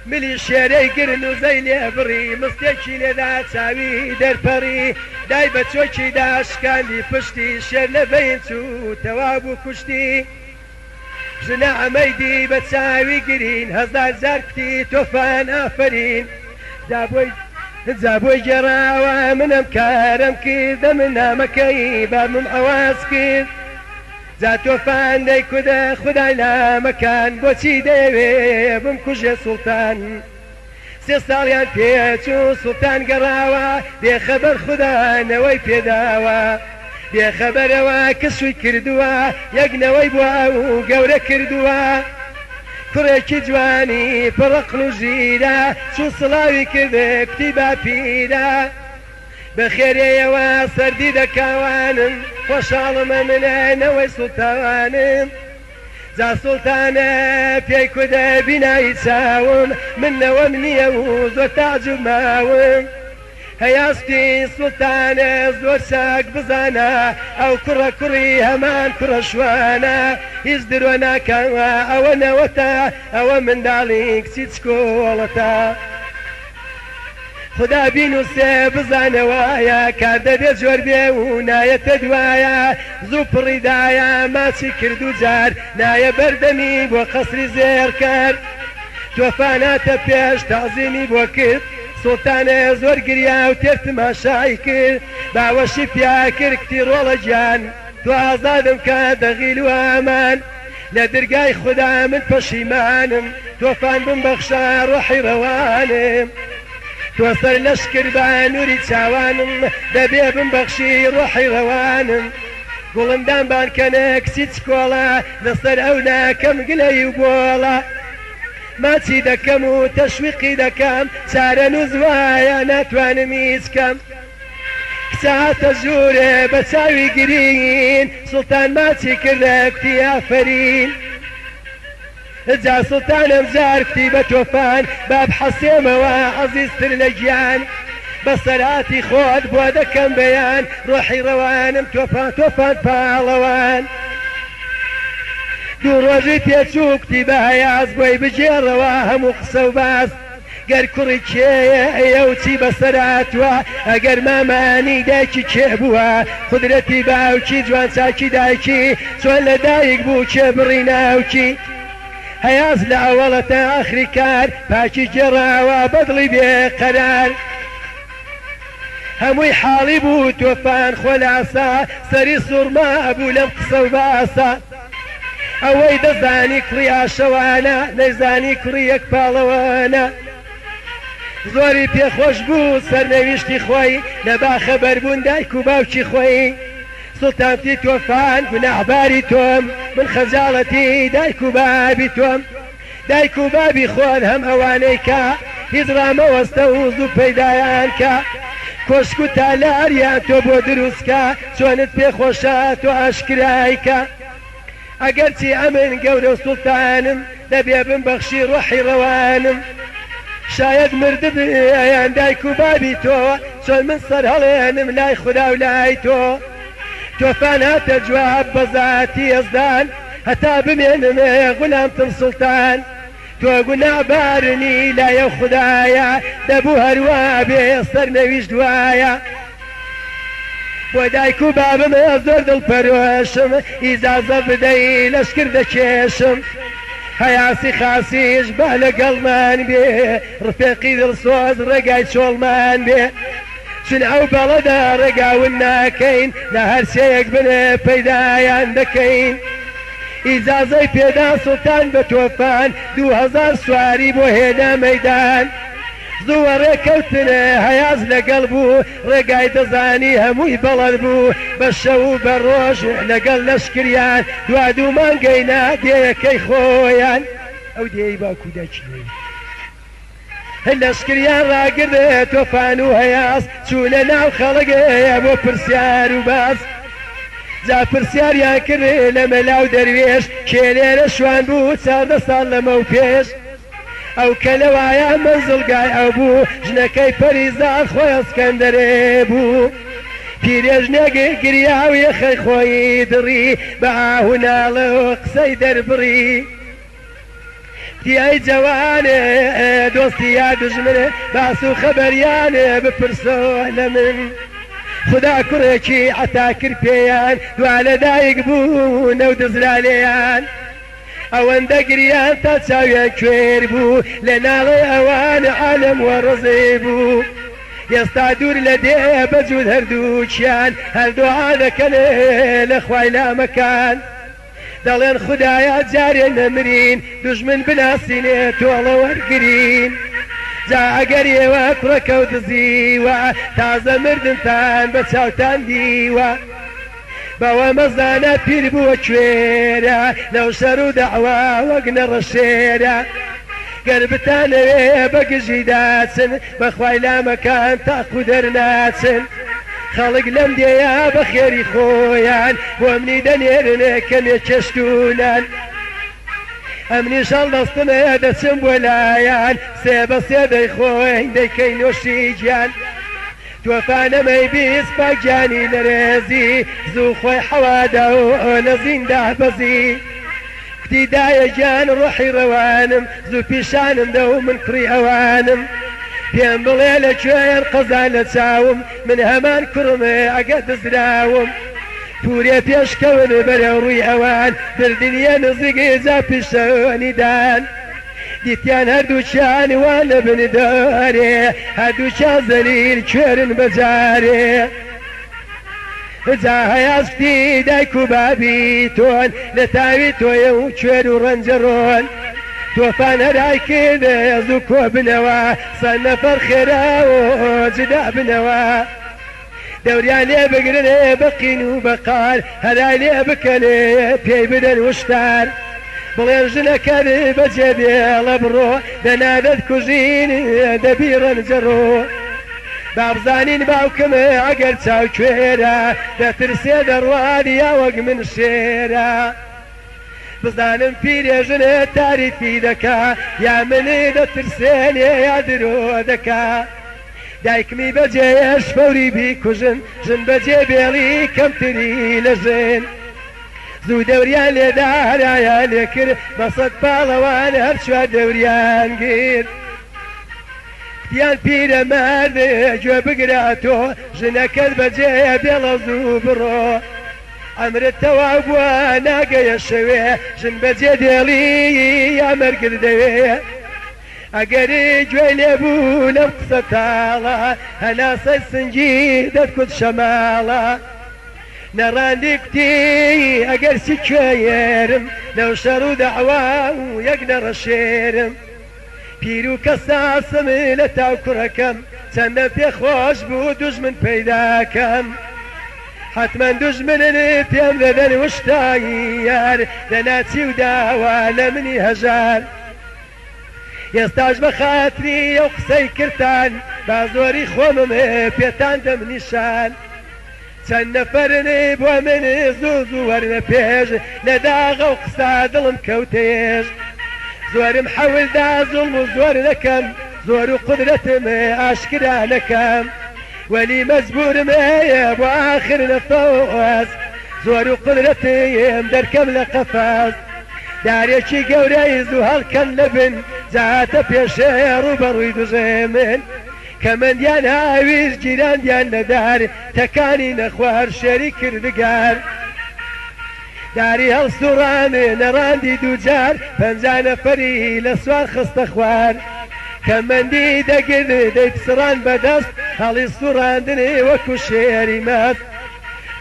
ملی شێرەی گرت نوزەی لێ بڕی، مستێکی لێدا چاوی دەرپەڕی. دای بە چۆکیدا شکاندی پشتی، شێر لە بەین چوو تەواو بوو کوشتی. ژنە ئەمەی دی بە چاوی گرین، هەزار جار کوتی تۆفان ئافەرین. جا بۆی جا بۆی گێڕاوە من ئەم کارەم کرد، ئەمن نامەکەی بابمم عەواز کرد. جا تۆفان دەیکوت خودای لامەکان، بۆچی دەیەوێ بمکوژێ سوڵتان. سێ ساڵیان پێچوو سوڵتان گەڕاوە، بێخەبەر خودا نەوەی پێداوە. بێخەبەرەوە کە شووی کردووە، یەک نەوەی بۆ ئەو گەورە کردووە. کوڕێکی جوانی پڕ عەقڵ و ژیرە، چوو سڵاوی کرد کوتی باپیرە. بەخێرێیەوە سەردی دەکاوانم، خۆشحاڵم ئەمن نەوەی سوڵتانم. جا سوڵتانە پێی کودە بینایی چاوم، من نەوەم نییە و زۆر تەعجوب ماوم. هەیاستی سوڵتانە زۆر چاک بزانە، ئەو کوڕە کوڕی هەمان کوڕە شوانە. هیچ درۆ ناکا ئەوە نەوەتە، ئەوە منداڵی کچی چکۆڵەتە. خودا بینوسێ بزانە وایە، کار دەبێ جۆر بێ و نایەتە دوایە. زوو پڕی دایە ماچی کرد و جار، نایە بەردەمی بۆ قەسری زێڕکەر. تۆفان هاتە پێش تەعزیمی بۆ کرد، سوڵتانێ زۆر گریا و تێر تماشای کرد. باوەشی پیا کرد کتی ڕۆڵە گیان، تۆ ئازادم کە دەغیل و ئامان. لە درگای خودا من پەشیمانم، تۆفان بمبەخشە ڕۆحی ڕەوانم. تۆ سەر لەشکر بە نوری چاوانم، دەبێ بمبەخشی ڕۆحی ڕەوانم. گوڵندام بانکەنە کچی چکۆڵە، لەسەر ئەو ناکەم گلەیی و بۆڵە. ماچی دەکەم و تەشویقی دەکەم، چارەنووس وایە ناتوانم هیچ کەم. کچە هاتە ژوورێ بە چاوی گرین، سوڵتان ماچی کردە کوتی ئافەرین. جا سوڵتانم جار کوتی بە تۆفان، با بحەسێمەوە عەزیزتر لە گیان. بەسەرهاتی خۆت بۆ دەکەم بەیان، ڕۆحی ڕەوانم تۆفان تۆفان پاڵەوان. دوو ڕۆژی پێچوو کوتی بە هەیاس، بۆی بگێڕەوە هەموو قسە و باس. گەر کوڕی کێیە و چی بەسەر هاتووە، ئەگەر مامانی دایکی کێ بووە، قودرەتی باوکی جوان چاکی دایکی، چۆن لە دایک بوو کێ بڕی ناوکی. هەیاس لە ئەوەڵە تا ئاخری کار، پاکی گێڕاوە بە دڵی بێ قەرار. هەمووی حاڵی بوو تۆفان خۆلاسە، سەری سوڕما بوو لەم قسە و باسە. ئەوەی دەزانی کوڕی ئاشەوانە، نەیزانی کوڕی یەک پاڵەوانە. زۆری پێخۆش بوو سەرنەویشتی خۆی، لە باخەبەر بوون دایک و باوکی خۆی. سوڵتانتی تۆفان گوناحباری تۆم، من خەجاڵەتی دایک و بابی تۆم. دایک و بابی خۆت هەم ئەوانەی کە، هیچ ڕامەوەستە و زوو پەیدایان کە. کۆشک و تالاریان تۆ بۆ دروست کە، چۆنت پێ خۆشە تۆ ئاشکرای کە. ئەگەرچی ئەمن گەورە و سوڵتانم، دەبێ بمبەخشی ڕۆحی ڕەوانم. شایەد مردبیان دایک و بابی تۆ، چۆن من سەرهەڵێنم لای خودا و لای تۆ. تۆفان هاتە جواب بە زاتی یەزدان، هەتا بمێنم غولامتم سوڵتان. تۆ گوناهبارنی لای ئەو خودایە، دەبوو هەروا بێ سەرنەویشت وایە. بۆ دایک و بابم زۆر دڵ پەرۆشم، ئیجازە بدەی لەشکر دەکێشم. هەیاسی خاسیش با لەگەڵمان بێ، ڕفێقی دڵسۆز ڕێگای چۆڵمان بێ. چون ئەو بەڵەدا ڕێگا ون ناکەین، لە هەر چێیەک بن پەیدایان دەکەین. ئیجازەی پێدا سوڵتان بە تۆفان، 2000 سواری بۆ هێنا مەیدان. زووە ڕێکەوتن هەیاس لەگەڵ بوو، ڕێگای دەزانی هەمووی بەڵەد بوو. بە شەو و بە ڕۆژ لەگەڵ لەشکریان، دوا دوو مانگەینا دێیەکەی خۆیان. ئەو دێیەی باوک و دایکی لێی. لەشکریان ڕاگرت تۆفان و هەیاس، چوونە ناو خەڵک بۆ پرسیار و باس. جا پرسیاریان کرد لە مەلا و دەروێش، کێ لێرە شوان بوو 14 ساڵ لەمەو پێش. ئەو کە لەوایە مەنزڵگای ئەو بوو، ژنەکەی پەریزاد خۆی ئەسکەندەرێ بوو. پیرێژنێک گریا و یەخەی خۆی دڕی، بە ئاه و ناڵە و قسەی دەربڕی. کوتی ئەی جەوانێ دۆستی یا دوژمنێ، باس و خەبەریانێ بپرسۆ لە من. خودا کوڕێکی عەتا کرد پێیان، دوا لە دایک بوو نەو دزرا لێیان. ئەوەندە گریان تا چاویان کوێر بوو، لە ناڵەی ئەوان عالەم وەڕزی بوو. ئێستا دوور لە دێ بە جووت هەردووکیان، هەر دۆعا دەکەن لە خوای لامەکان. دەڵێن خودایە جارێ نەمرین، دوژمن بناسینێ تۆڵە وەرگرین. جا ئەگەر ئێوە کوڕەکەو دزیوە، تازە مردنتان بە چاوتان دیوە. بەوە مەزانە پیر بووە کوێرە، لەو شەر و دەعوا وەک نەڕەشێرە. گەر بتانەوێ بە گژی داچن، بە خوای لامەکان تاق و دەرناچن. خەڵک لەم دێیە بە خێری خۆیان، بۆ منی دەنێرن کەمێ چێشت و نان. ئەمنیش هەڵدەستم دەچم بۆ لایان، سێ بە سێ دەیخۆین دەیکەین نۆشی گیان. تۆفانەمەی 20 پاک گیانی لەرێزی، زوو خۆی حەوادا و لە زیندا بەزی. کوتی دایە گیان ڕۆحی ڕەوانم، زوو پیشانم دە و من کوڕی ئەوانم. پێم بڵێ لە کوێن قەزا لە چاوم، من هەمان کوڕم ئەگە دزراوم. پورێ پێشکەون بەرەو ڕووی ئەوان، بردنیە نزیک جا پیشانی دان. دیتیان هەردووکیان وا لە بن دارێ، هەردووکیان زەلیل کوێرن بەجارێ. جا هەیاس کوتی دایک و بابی تۆن، لە تاوی تۆیە و کوێر و ڕەنجەڕۆن. تۆفان هەرای کرد زوو کۆ بنەوە، سەد نەفەر خێرا و جدا بنەوە. دەوریان لێ بگرنێ بە قین و بە قار، هەرای لێ بکەنێ پێی بدەن وشتار. بڵێن ژنەکەت بەجێ بێڵە بڕۆ، دەنا دەتکوژین دەبی ڕەنجەڕۆ. با بزانین باوکم ئەگەر چاو کوێرە، دەترسێ دەڕوات یا وەک من شێرە. بزانم پیرێژنێ تاریفی دەکا، یا منی دەترسێنێ یا درۆ دەکا. دایکمی بەجێیەش فەوری بیکوژن، ژن بەجێ بێڵی کەمتری لە ژن. زوو دەوریان لێدا هەرایان لێکرد، بە سەد پاڵەوان هەر چوار دەوریان گرت. کوتیان پیرەمەرد گوێ بگرە تۆ، ژنەکەت بەجێ بێڵە زوو بڕۆ. ئەمرت تەواو بووە ناگەیە شەوێ، ژن بەجێ دێڵی یا مەرگت دەوێ. ئەگەری گوێی لێبوو لەم قسە تاڵە، هەناسەی سنگی دەتکوت شەماڵە. نەڕاندی کوتی ئەگەر چی کوێرم، لەو شەڕ و دەعوا و یەک نەڕەشێرم. پیر و کەساسم لە تاو کوڕەکەم، چەندە پێخۆش بوو دوژمن پەیداکەم. حەتمەن دوژمنن پێم دەدەن وشتایی یار، دەناچی و داوا لە منی هەژار. ئێستاش بە خاتری ئەو قسەی کردتان، با زۆری خۆمم پێتان دەم نیشان. چەند نەفەرن بۆ من زوو زوو وەرنە پێش، لە داغە و قسە دڵم کەوتێش. زۆرم حەولدا زوڵم و زۆر نەکەم، زۆر و قودرەتم ئاشکرا نەکەم. وەلی مەجبورم بۆ ئاخر نەفەس، زۆر و قودرەتم دەرکەم لە قەفەس. دارێکی گەورەی زوو هەڵکەن لە بن، جاهاتە پێشێ ڕووبەڕووی دوژمن. کەمەندیان هاویش گیراندیان لە دار، تەکانی نەخوار شێری کردگار. داری هەڵسوڕانێ نەڕاندی دووجار، 50 نەفەری لە سوار خستە خوار. کەمەندی دەگرت دەیپسڕان بەدەست، هەڵی سوڕاندنێ وەکو شێری مەست.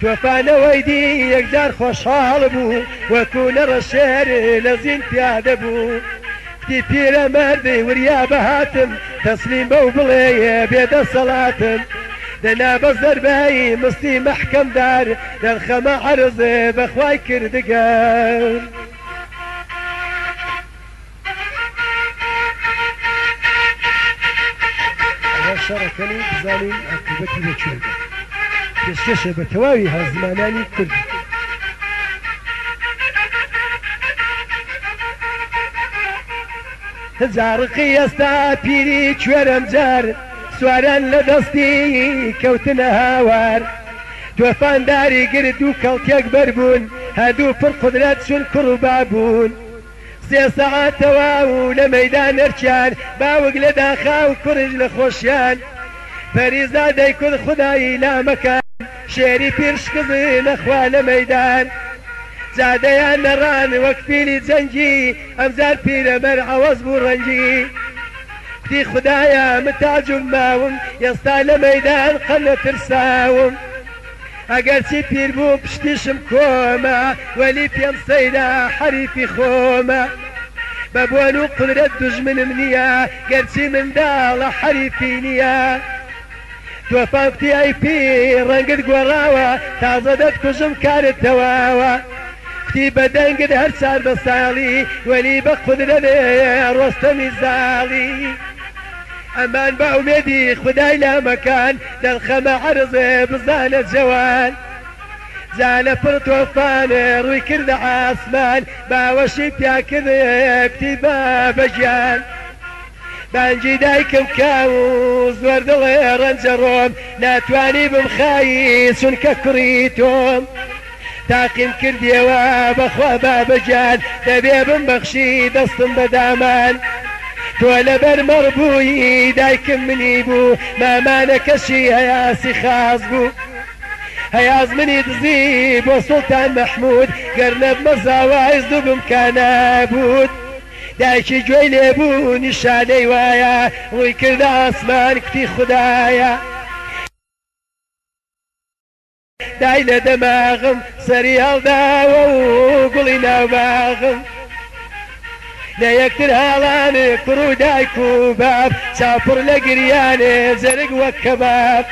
تۆفانەوەی دی یەکجار خۆشحاڵ بوو، وەکو نەڕەشێر لە زین پیادە بوو. کوتی پیرەمەردی وریا بەهاتم، تەسلیم بەو بڵێ بێدەسەڵاتم. دەنا بە زەربەی مستی مەحکەمدار، دەرخەمە عەرزێ بەخوای کردگار. ئەوە شەڕەکەن و بزانین عاقیبەتی بە کوێ بێت. پێشکەشە بە تەواوی هاوزمانانی کوردی. جاڕقی ئێستا پیری کوێرەم جار، سواران لە دەستی کەوتنە هاوار. تۆفان داری گرت دوو کەڵتێک بەربوون، هەردوو پڕ قودرەت چون کوڕ و بابوون. سێ سەعات تەواو لە مەیدان ئەرکیان، باوک لە داخا و کوڕیش لە خۆشیان. پەریزادەی کورد خودایی لامەکان، شێری پیر شکزی نەخوا لە مەیدان. جادەیان نەڕان وەک فیلی جەنگی، ئەمجار پیرەمەر عەوەز بوو ڕەنگی. کوتی خودایا من تەعجوب ماوم، ئێستا لە مەیدان قەت نەترساوم. ئەگەرچی پیر بووم پشتیشم کۆمە، وەلی پێم سەیرە حەریفی خۆمە. بە بۆن و قودرەت دوژمنم نییە، گەرچی منداڵە حەریفی نییە. تۆفان کوتی ئەی پیر ڕەنگت گۆڕاوە، تازە دەتکوژم کارت تەواوە. کوتی بە دەنگت هەر چار بە ساڵی، وەلی بە قودرەێ ڕۆستەمی زاڵی. ئەمان بە ئومێدی خودای لامەکان، دەرخەمە عەرزێ بزانە جەوان. جا لە پڕ تۆفانێ ڕووی کردە عاسمان، باوەشی پیا کردێ کوتی بابە گیان. بانگی دایکم کا و زۆر دڵێ ڕەنجە ڕۆم، ناتوانی بمخایی چونکە کوڕی تۆم. تاقیم کردیەوە بەخوا بابە گیان، دەبێ بمبەخشی دەستم بە دامان. تۆ لەبەر مەڕ بووی دایکم منی بوو، مامانەکەشی هەیاسی خاس بوو. هەیاس منی دزی بۆ سوڵتان مەحموود، گەر نەبمە زاوای زوو بمکا نابوود. دایکی گوێی لێ بوو نیشانەی وایە، ڕووی کردە ئاسمان کوتی خودایە. دای لە دەماغم سەری هەڵداوە و گوڵی ناو باغم. لە یەکتر هاڵانێ کوڕ و دایک و باب، چاو پڕ لە گریانێ جەرگ وەک کەباب.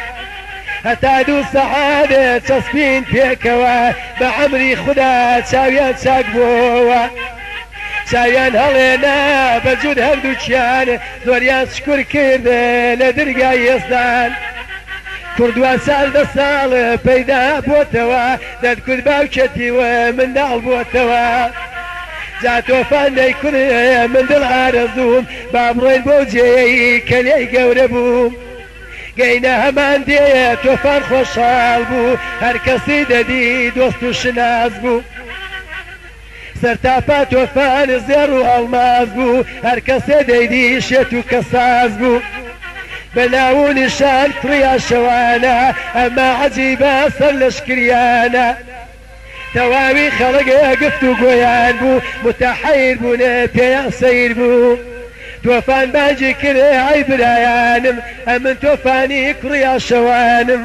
هەتا دوو سەعاتێ چەسپین پێکەوە، بە عەمری خودا چاویان چاک بۆوە. چاویان هەڵێنا بە جووت هەردووکیان، زۆریان شکور کرد لە درگای یەزدان. کوڕ دوا 14 ساڵ پەیدا بۆتەوە، دەتکوت باوکێتی و منداڵ بۆتەوە. جا تۆفان دەیکوت من دڵ ئارەزووم، با بڕۆین بەو جێیەی کە لێی گەورە بووم. گەینە هەمان دێیە تۆفان خۆشحاڵ بوو، هەر کەسی دەدی دۆست و شناس بوو. سەرتاپا تۆفان زێڕ و ئەڵماس بوو، هەر کەسێ دەیدی شێت و کەساس بوو. بە ناو و نیشان کوڕیا شەوانە، ئەمما عەجیبە سەر لەشکریانە. تەواوی خەڵک گفت و گۆیان بوو، متەحەیر بوون پێیان سەیر بوو. تۆفان بانگی کرد ئەی برایانم، ئەمن تۆفانی کوڕیا شەوانم.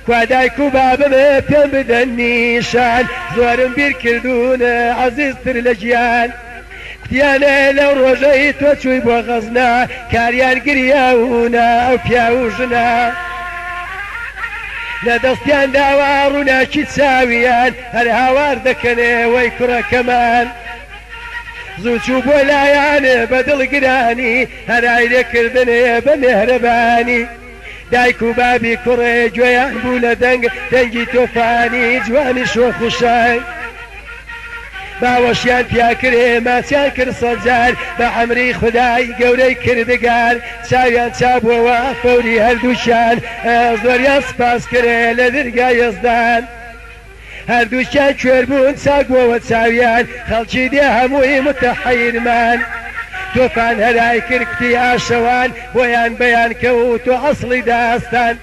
کوا دایک و بابم پێم بدەن نیشان، زۆرم بیر کردوون عەزیزتر لە گیان. کوتیانە لەو ڕۆژەی تۆ چووی بۆ غەزنە، کاریان گریاونە ئەو پیاو و ژنە. لە دەستیان داوە ڕووناکی چاویان، هەر هاوار دەکەنێ وەی کوڕەکەمان. زوو چوو بۆ لایان بە دڵگرانی، هەرای لێ کردنێ بە مێهرەبانی. دایک و بابی کوڕێ گوێیان بوو لە دەنگ، دەنگی تۆفانی جوانی شۆخ و شەنگ. باوەشیان پیا کرێ ماچیان کرد سەد جار، بە عەمری خودای گەورەی کردگار. چاویان چابووەوە فەوری هەردووکیان، زۆریان سپاس کرێ لە درگای یەزدان. هەردووکیان کوێر بوون چاک بۆوە چاویان، خەڵکی دێ هەمووی متەحەیرمان. تۆفان هەرای کرد کوتی ئاشەوان، بۆیان بەیان کە و تۆ ئەسڵی داستان.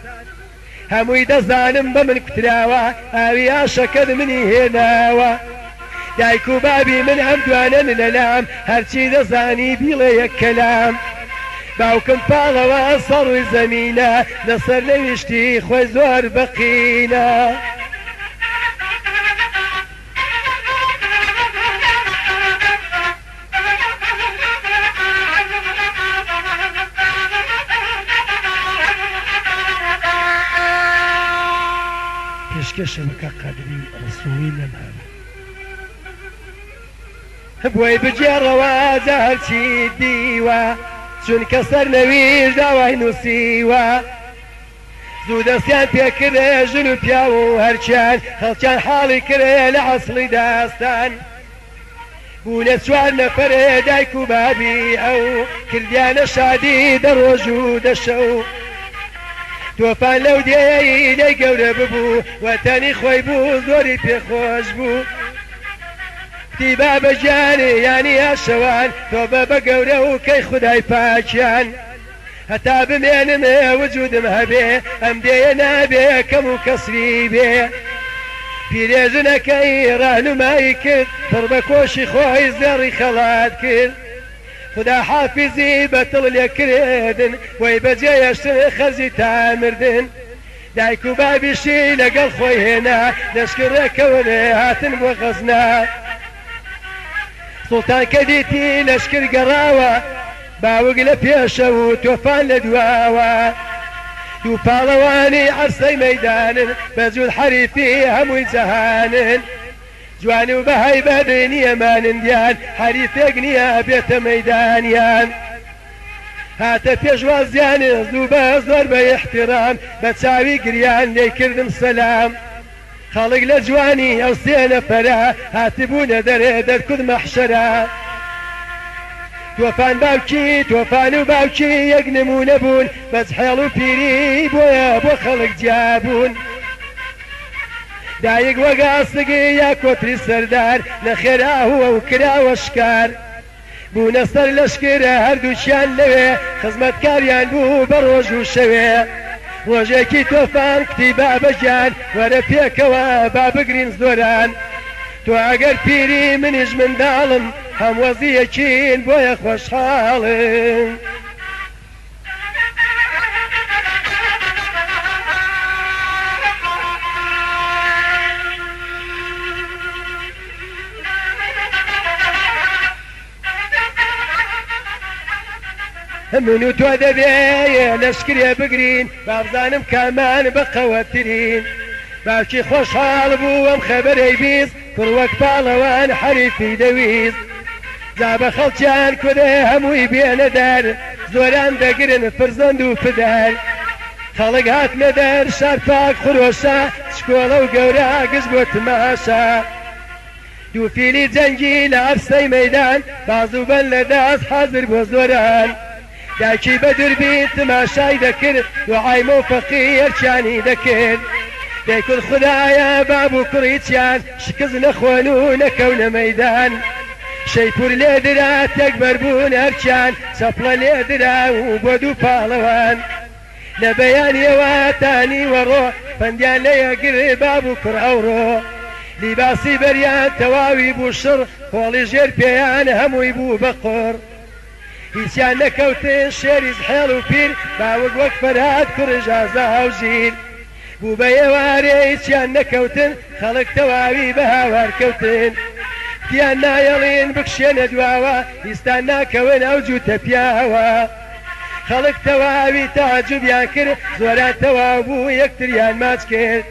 هەمووی دەزانم بە من کوتراوە، ئاوی ئاشەکەت منی هێناوە. دایک و بابی من ئەم دوانەن لەلام، هەرچی دەزانی بیڵێ یەک کەلام. باوکم پاڵەوان سەر ڕووی زەمینە، لەسەر نەویشتی خۆی زۆر بەقینە. پێشکەشم بکە قەدری ڕسوڵی نەمر. بۆی بگێڕەوە جا هەرچی دیوە، چونکە سەرنەویش داوای نووسیوە. زوو دەستیان پێکردێ ژن و پیاو و هەرکیان، خەڵکیان حاڵی کردێ لە عەسڵی داستان. بوونە چوار نەفەرێ دایک و بابی ئەو، کردیانە شادی دە ڕۆژ و دە شەو. تۆفان لەو دێیەی لێی گەورە ببوو، وەتەنی خۆی بوو زۆری پێ خۆش بوو. کوتی بابە گیان یانی ئاشەوان، تۆبە بە گەورە و کەی خودای پاکیان. هەتا بمێنم وجودم هەبێ، ئەم دێیە نابێ کەم و کەسری بێ. پیرێژنەکەی ڕاهنومایی کرد، پڕ بە کۆشی خۆی زێڕی خەڵات کرد. خودا حافیزی بە تڵ لێ کردن، بۆی بەجێ هێشتن خەرجی تا مردن. دایک و بابیشی لەگەڵ خۆی هێنا، لەشکر ڕێکەون هاتن بۆ غەزنە. سوڵتان کە دیتی لەشکر گەڕاوە، باوک لە پێشە و تۆفان لە دواوە. دوو پاڵەوانی عەرسەی مەیدانن، بە جووت حەریفی هەمووی جەهانن. جوان و بە هەیبەت نییە مانندیان، حەریفێک نییە بێتە مەیدانیان. هاتە پێشوازیان زوو بە زۆر بە ئیحتیرام، بە چاوی گریان لێی کردم سەلام. خەڵک لە جوانی ئەو سێ نەفەرە، هاتبوونە دەرێ دەرکوت مەحشەرە. تۆفان باوکی تۆفان و باوکی یەک نموونە بوون، بەس حێڵ و پیری بۆیە بۆ خەڵک جیا بوون. دایک وەک ئاسک یا کۆتری سەردار، نەخێر ئاهووە و کراوە شکار. بوونە سەر لەشکر هەردووکیان لەوێ، خزمەتکاریان بوو بە ڕۆژ و شەوێ. ڕۆژێکی تۆفان کوتی بابە گیان، وەرە پێکەوە با بگرین زۆران. تۆ ئەگەر پیری منیش منداڵم، هەم وەزی یەکین بۆیە خۆشحاڵم. من و تۆ دەبێ لەشکرێ بگرین، بابزانم کامان بەقەوەترین. باوکی خۆشحاڵ بوو ئەم خەبەرەی 20، کوڕ وەک پاڵەوان حەریفی دەویست. جا بە خەڵکیان کورێ هەمووی بێنە دەر، زۆران دەگرن فرزەند و پدەر. خەڵک هاتنە دەر شار پاک خرۆشا، چکۆڵە و گەورە گشت بۆ تماشا. دوو فیلی جەنگی لە عەرسەی مەیدان، بازووبەند لە دەست حازر بۆ زۆران. دایکی بە دوربین تماشای دەکرد، دوعای مۆفەقی هەرچیانی دەکرد. دەیکوت خودایە باب و کوڕی چیان، شکست نەخۆن و نەکەونە مەیدان. شەیپوور لێدرا تێک بەربوون هەرچیان، چەپڵە لێدرا و بۆ دوو پاڵەوان. لە بەیانیەوە تا نیوەڕۆ، پەندیان لە یەکگر باب و کوڕ ئەوڕۆ. لیباسی بەریان تەواوی بوو شڕ، خۆڵی ژێر پێیان هەمووی بوو بە قوڕ. هیچیان نەکەوتن شێری زحێڵ و پیر، باوک وەک فەرهاد کوڕی ژازا و ژیر. بوو بە ئێوارێ هیچیان نەکەوتن، خەڵک تەواوی بە هاوار کەوتن. کوتیان نایەڵین بکشێنە دواوە، هیچتان ناکەون ئەو جووتە پیاوە. خەڵک تەواوی تەعەجوبیان کرد، زۆران تەواو بوو یەکتریان ماچ کرد.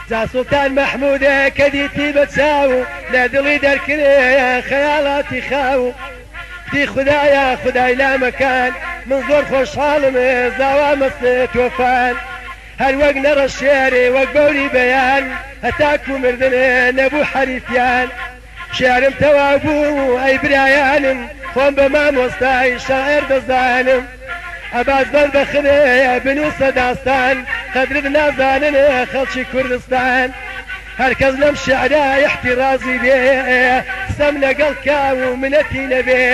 جا سوڵتان مەحموودە کە دیتی بە چاو، لە دڵی دەرکرێ خەیاڵاتی خاو. کوتی خودایا خودای لامەکان، من زۆر خۆشحاڵم زاوا مەستێ تۆفان. هەر وەک نەڕە شێرێ وەک بەوری بەیان، هەتاکوو مردن نەبوو حەریفیان. شیعرم تەواو بوو ئەی برایانم، خۆم بە مامۆستای شاعێر دەزانم. عەباس بەربەخرێ بنووسە داستان، قەدرت نازانن خەڵکی کوردستان. هەر کەس لەم شیعرە ئیحتیڕازی بێ، قسەم لەگەڵ کا و منەتی نەبێ.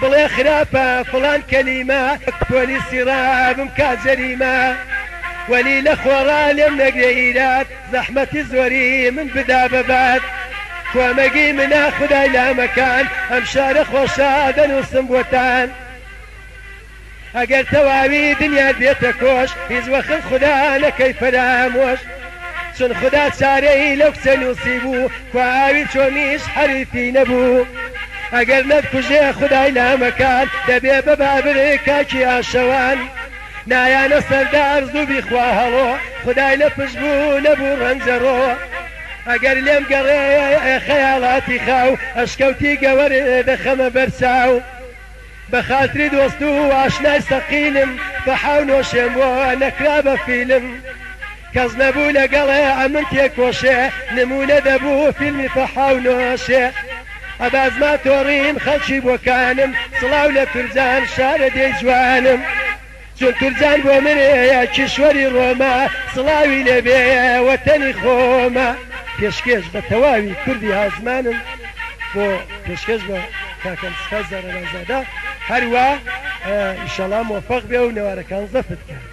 بڵێ خراپە فڵان کەلیمە، پۆلیسی ڕابم کا جەریمە. وەلی لە خۆڕا لێم نەگرێ ئیراد، زەحمەتی زۆری من بدا بە باد. کۆمەگی منە خودای لامەکان، ئەم شعرە خۆشە دەنووسم بۆتان. ئەگەر تەواوی دنیات بێتە کۆش، هیچ وەخت خودا نەکەی فەرامۆش. چون خودا چارەی لەو کچە نووسیبوو، کوا ئاوی چۆمیش حەریفی نەبوو. ئەگەر نەتکوژێ خودای لامەکان، دەبێ بە بابر کاکی ئاشەوان. نایانە سەردار زوو بیخوا هەڵۆ، خودای لە پشت بوو نەبوو ڕەنجەڕۆ. ئەگەر لێم گەڕێ خەیاڵاتی خاو، ئەشکەوتی گەوەر دەخەمە بەر چاو. بە خاتری دۆست و ئاشنای سەقیلم، فەحاو نۆشێم بۆ نەکرا بە فیلم. کەس نەبوو لەگەڵێ ئەمن تێکۆشێ، نموونە دەبوو فیلمی فەحاو نۆشێ. عەباس ماتۆڕیم خەڵکی بۆکانم، سڵاو لە تورجان شارە دێی جوانم. چون تورجان بۆ منێ کیشوەری ڕۆما سڵاوی لێ بێ وەتەنی خۆمە. پێشکێش بە تەواوی کوردی هاوزمانم بۆ پێشکێش بە کاکە مستەفای زارەلانزادە هەروا ئیشەڵا مۆفەق بێ و نەوارەکان زەفت کات.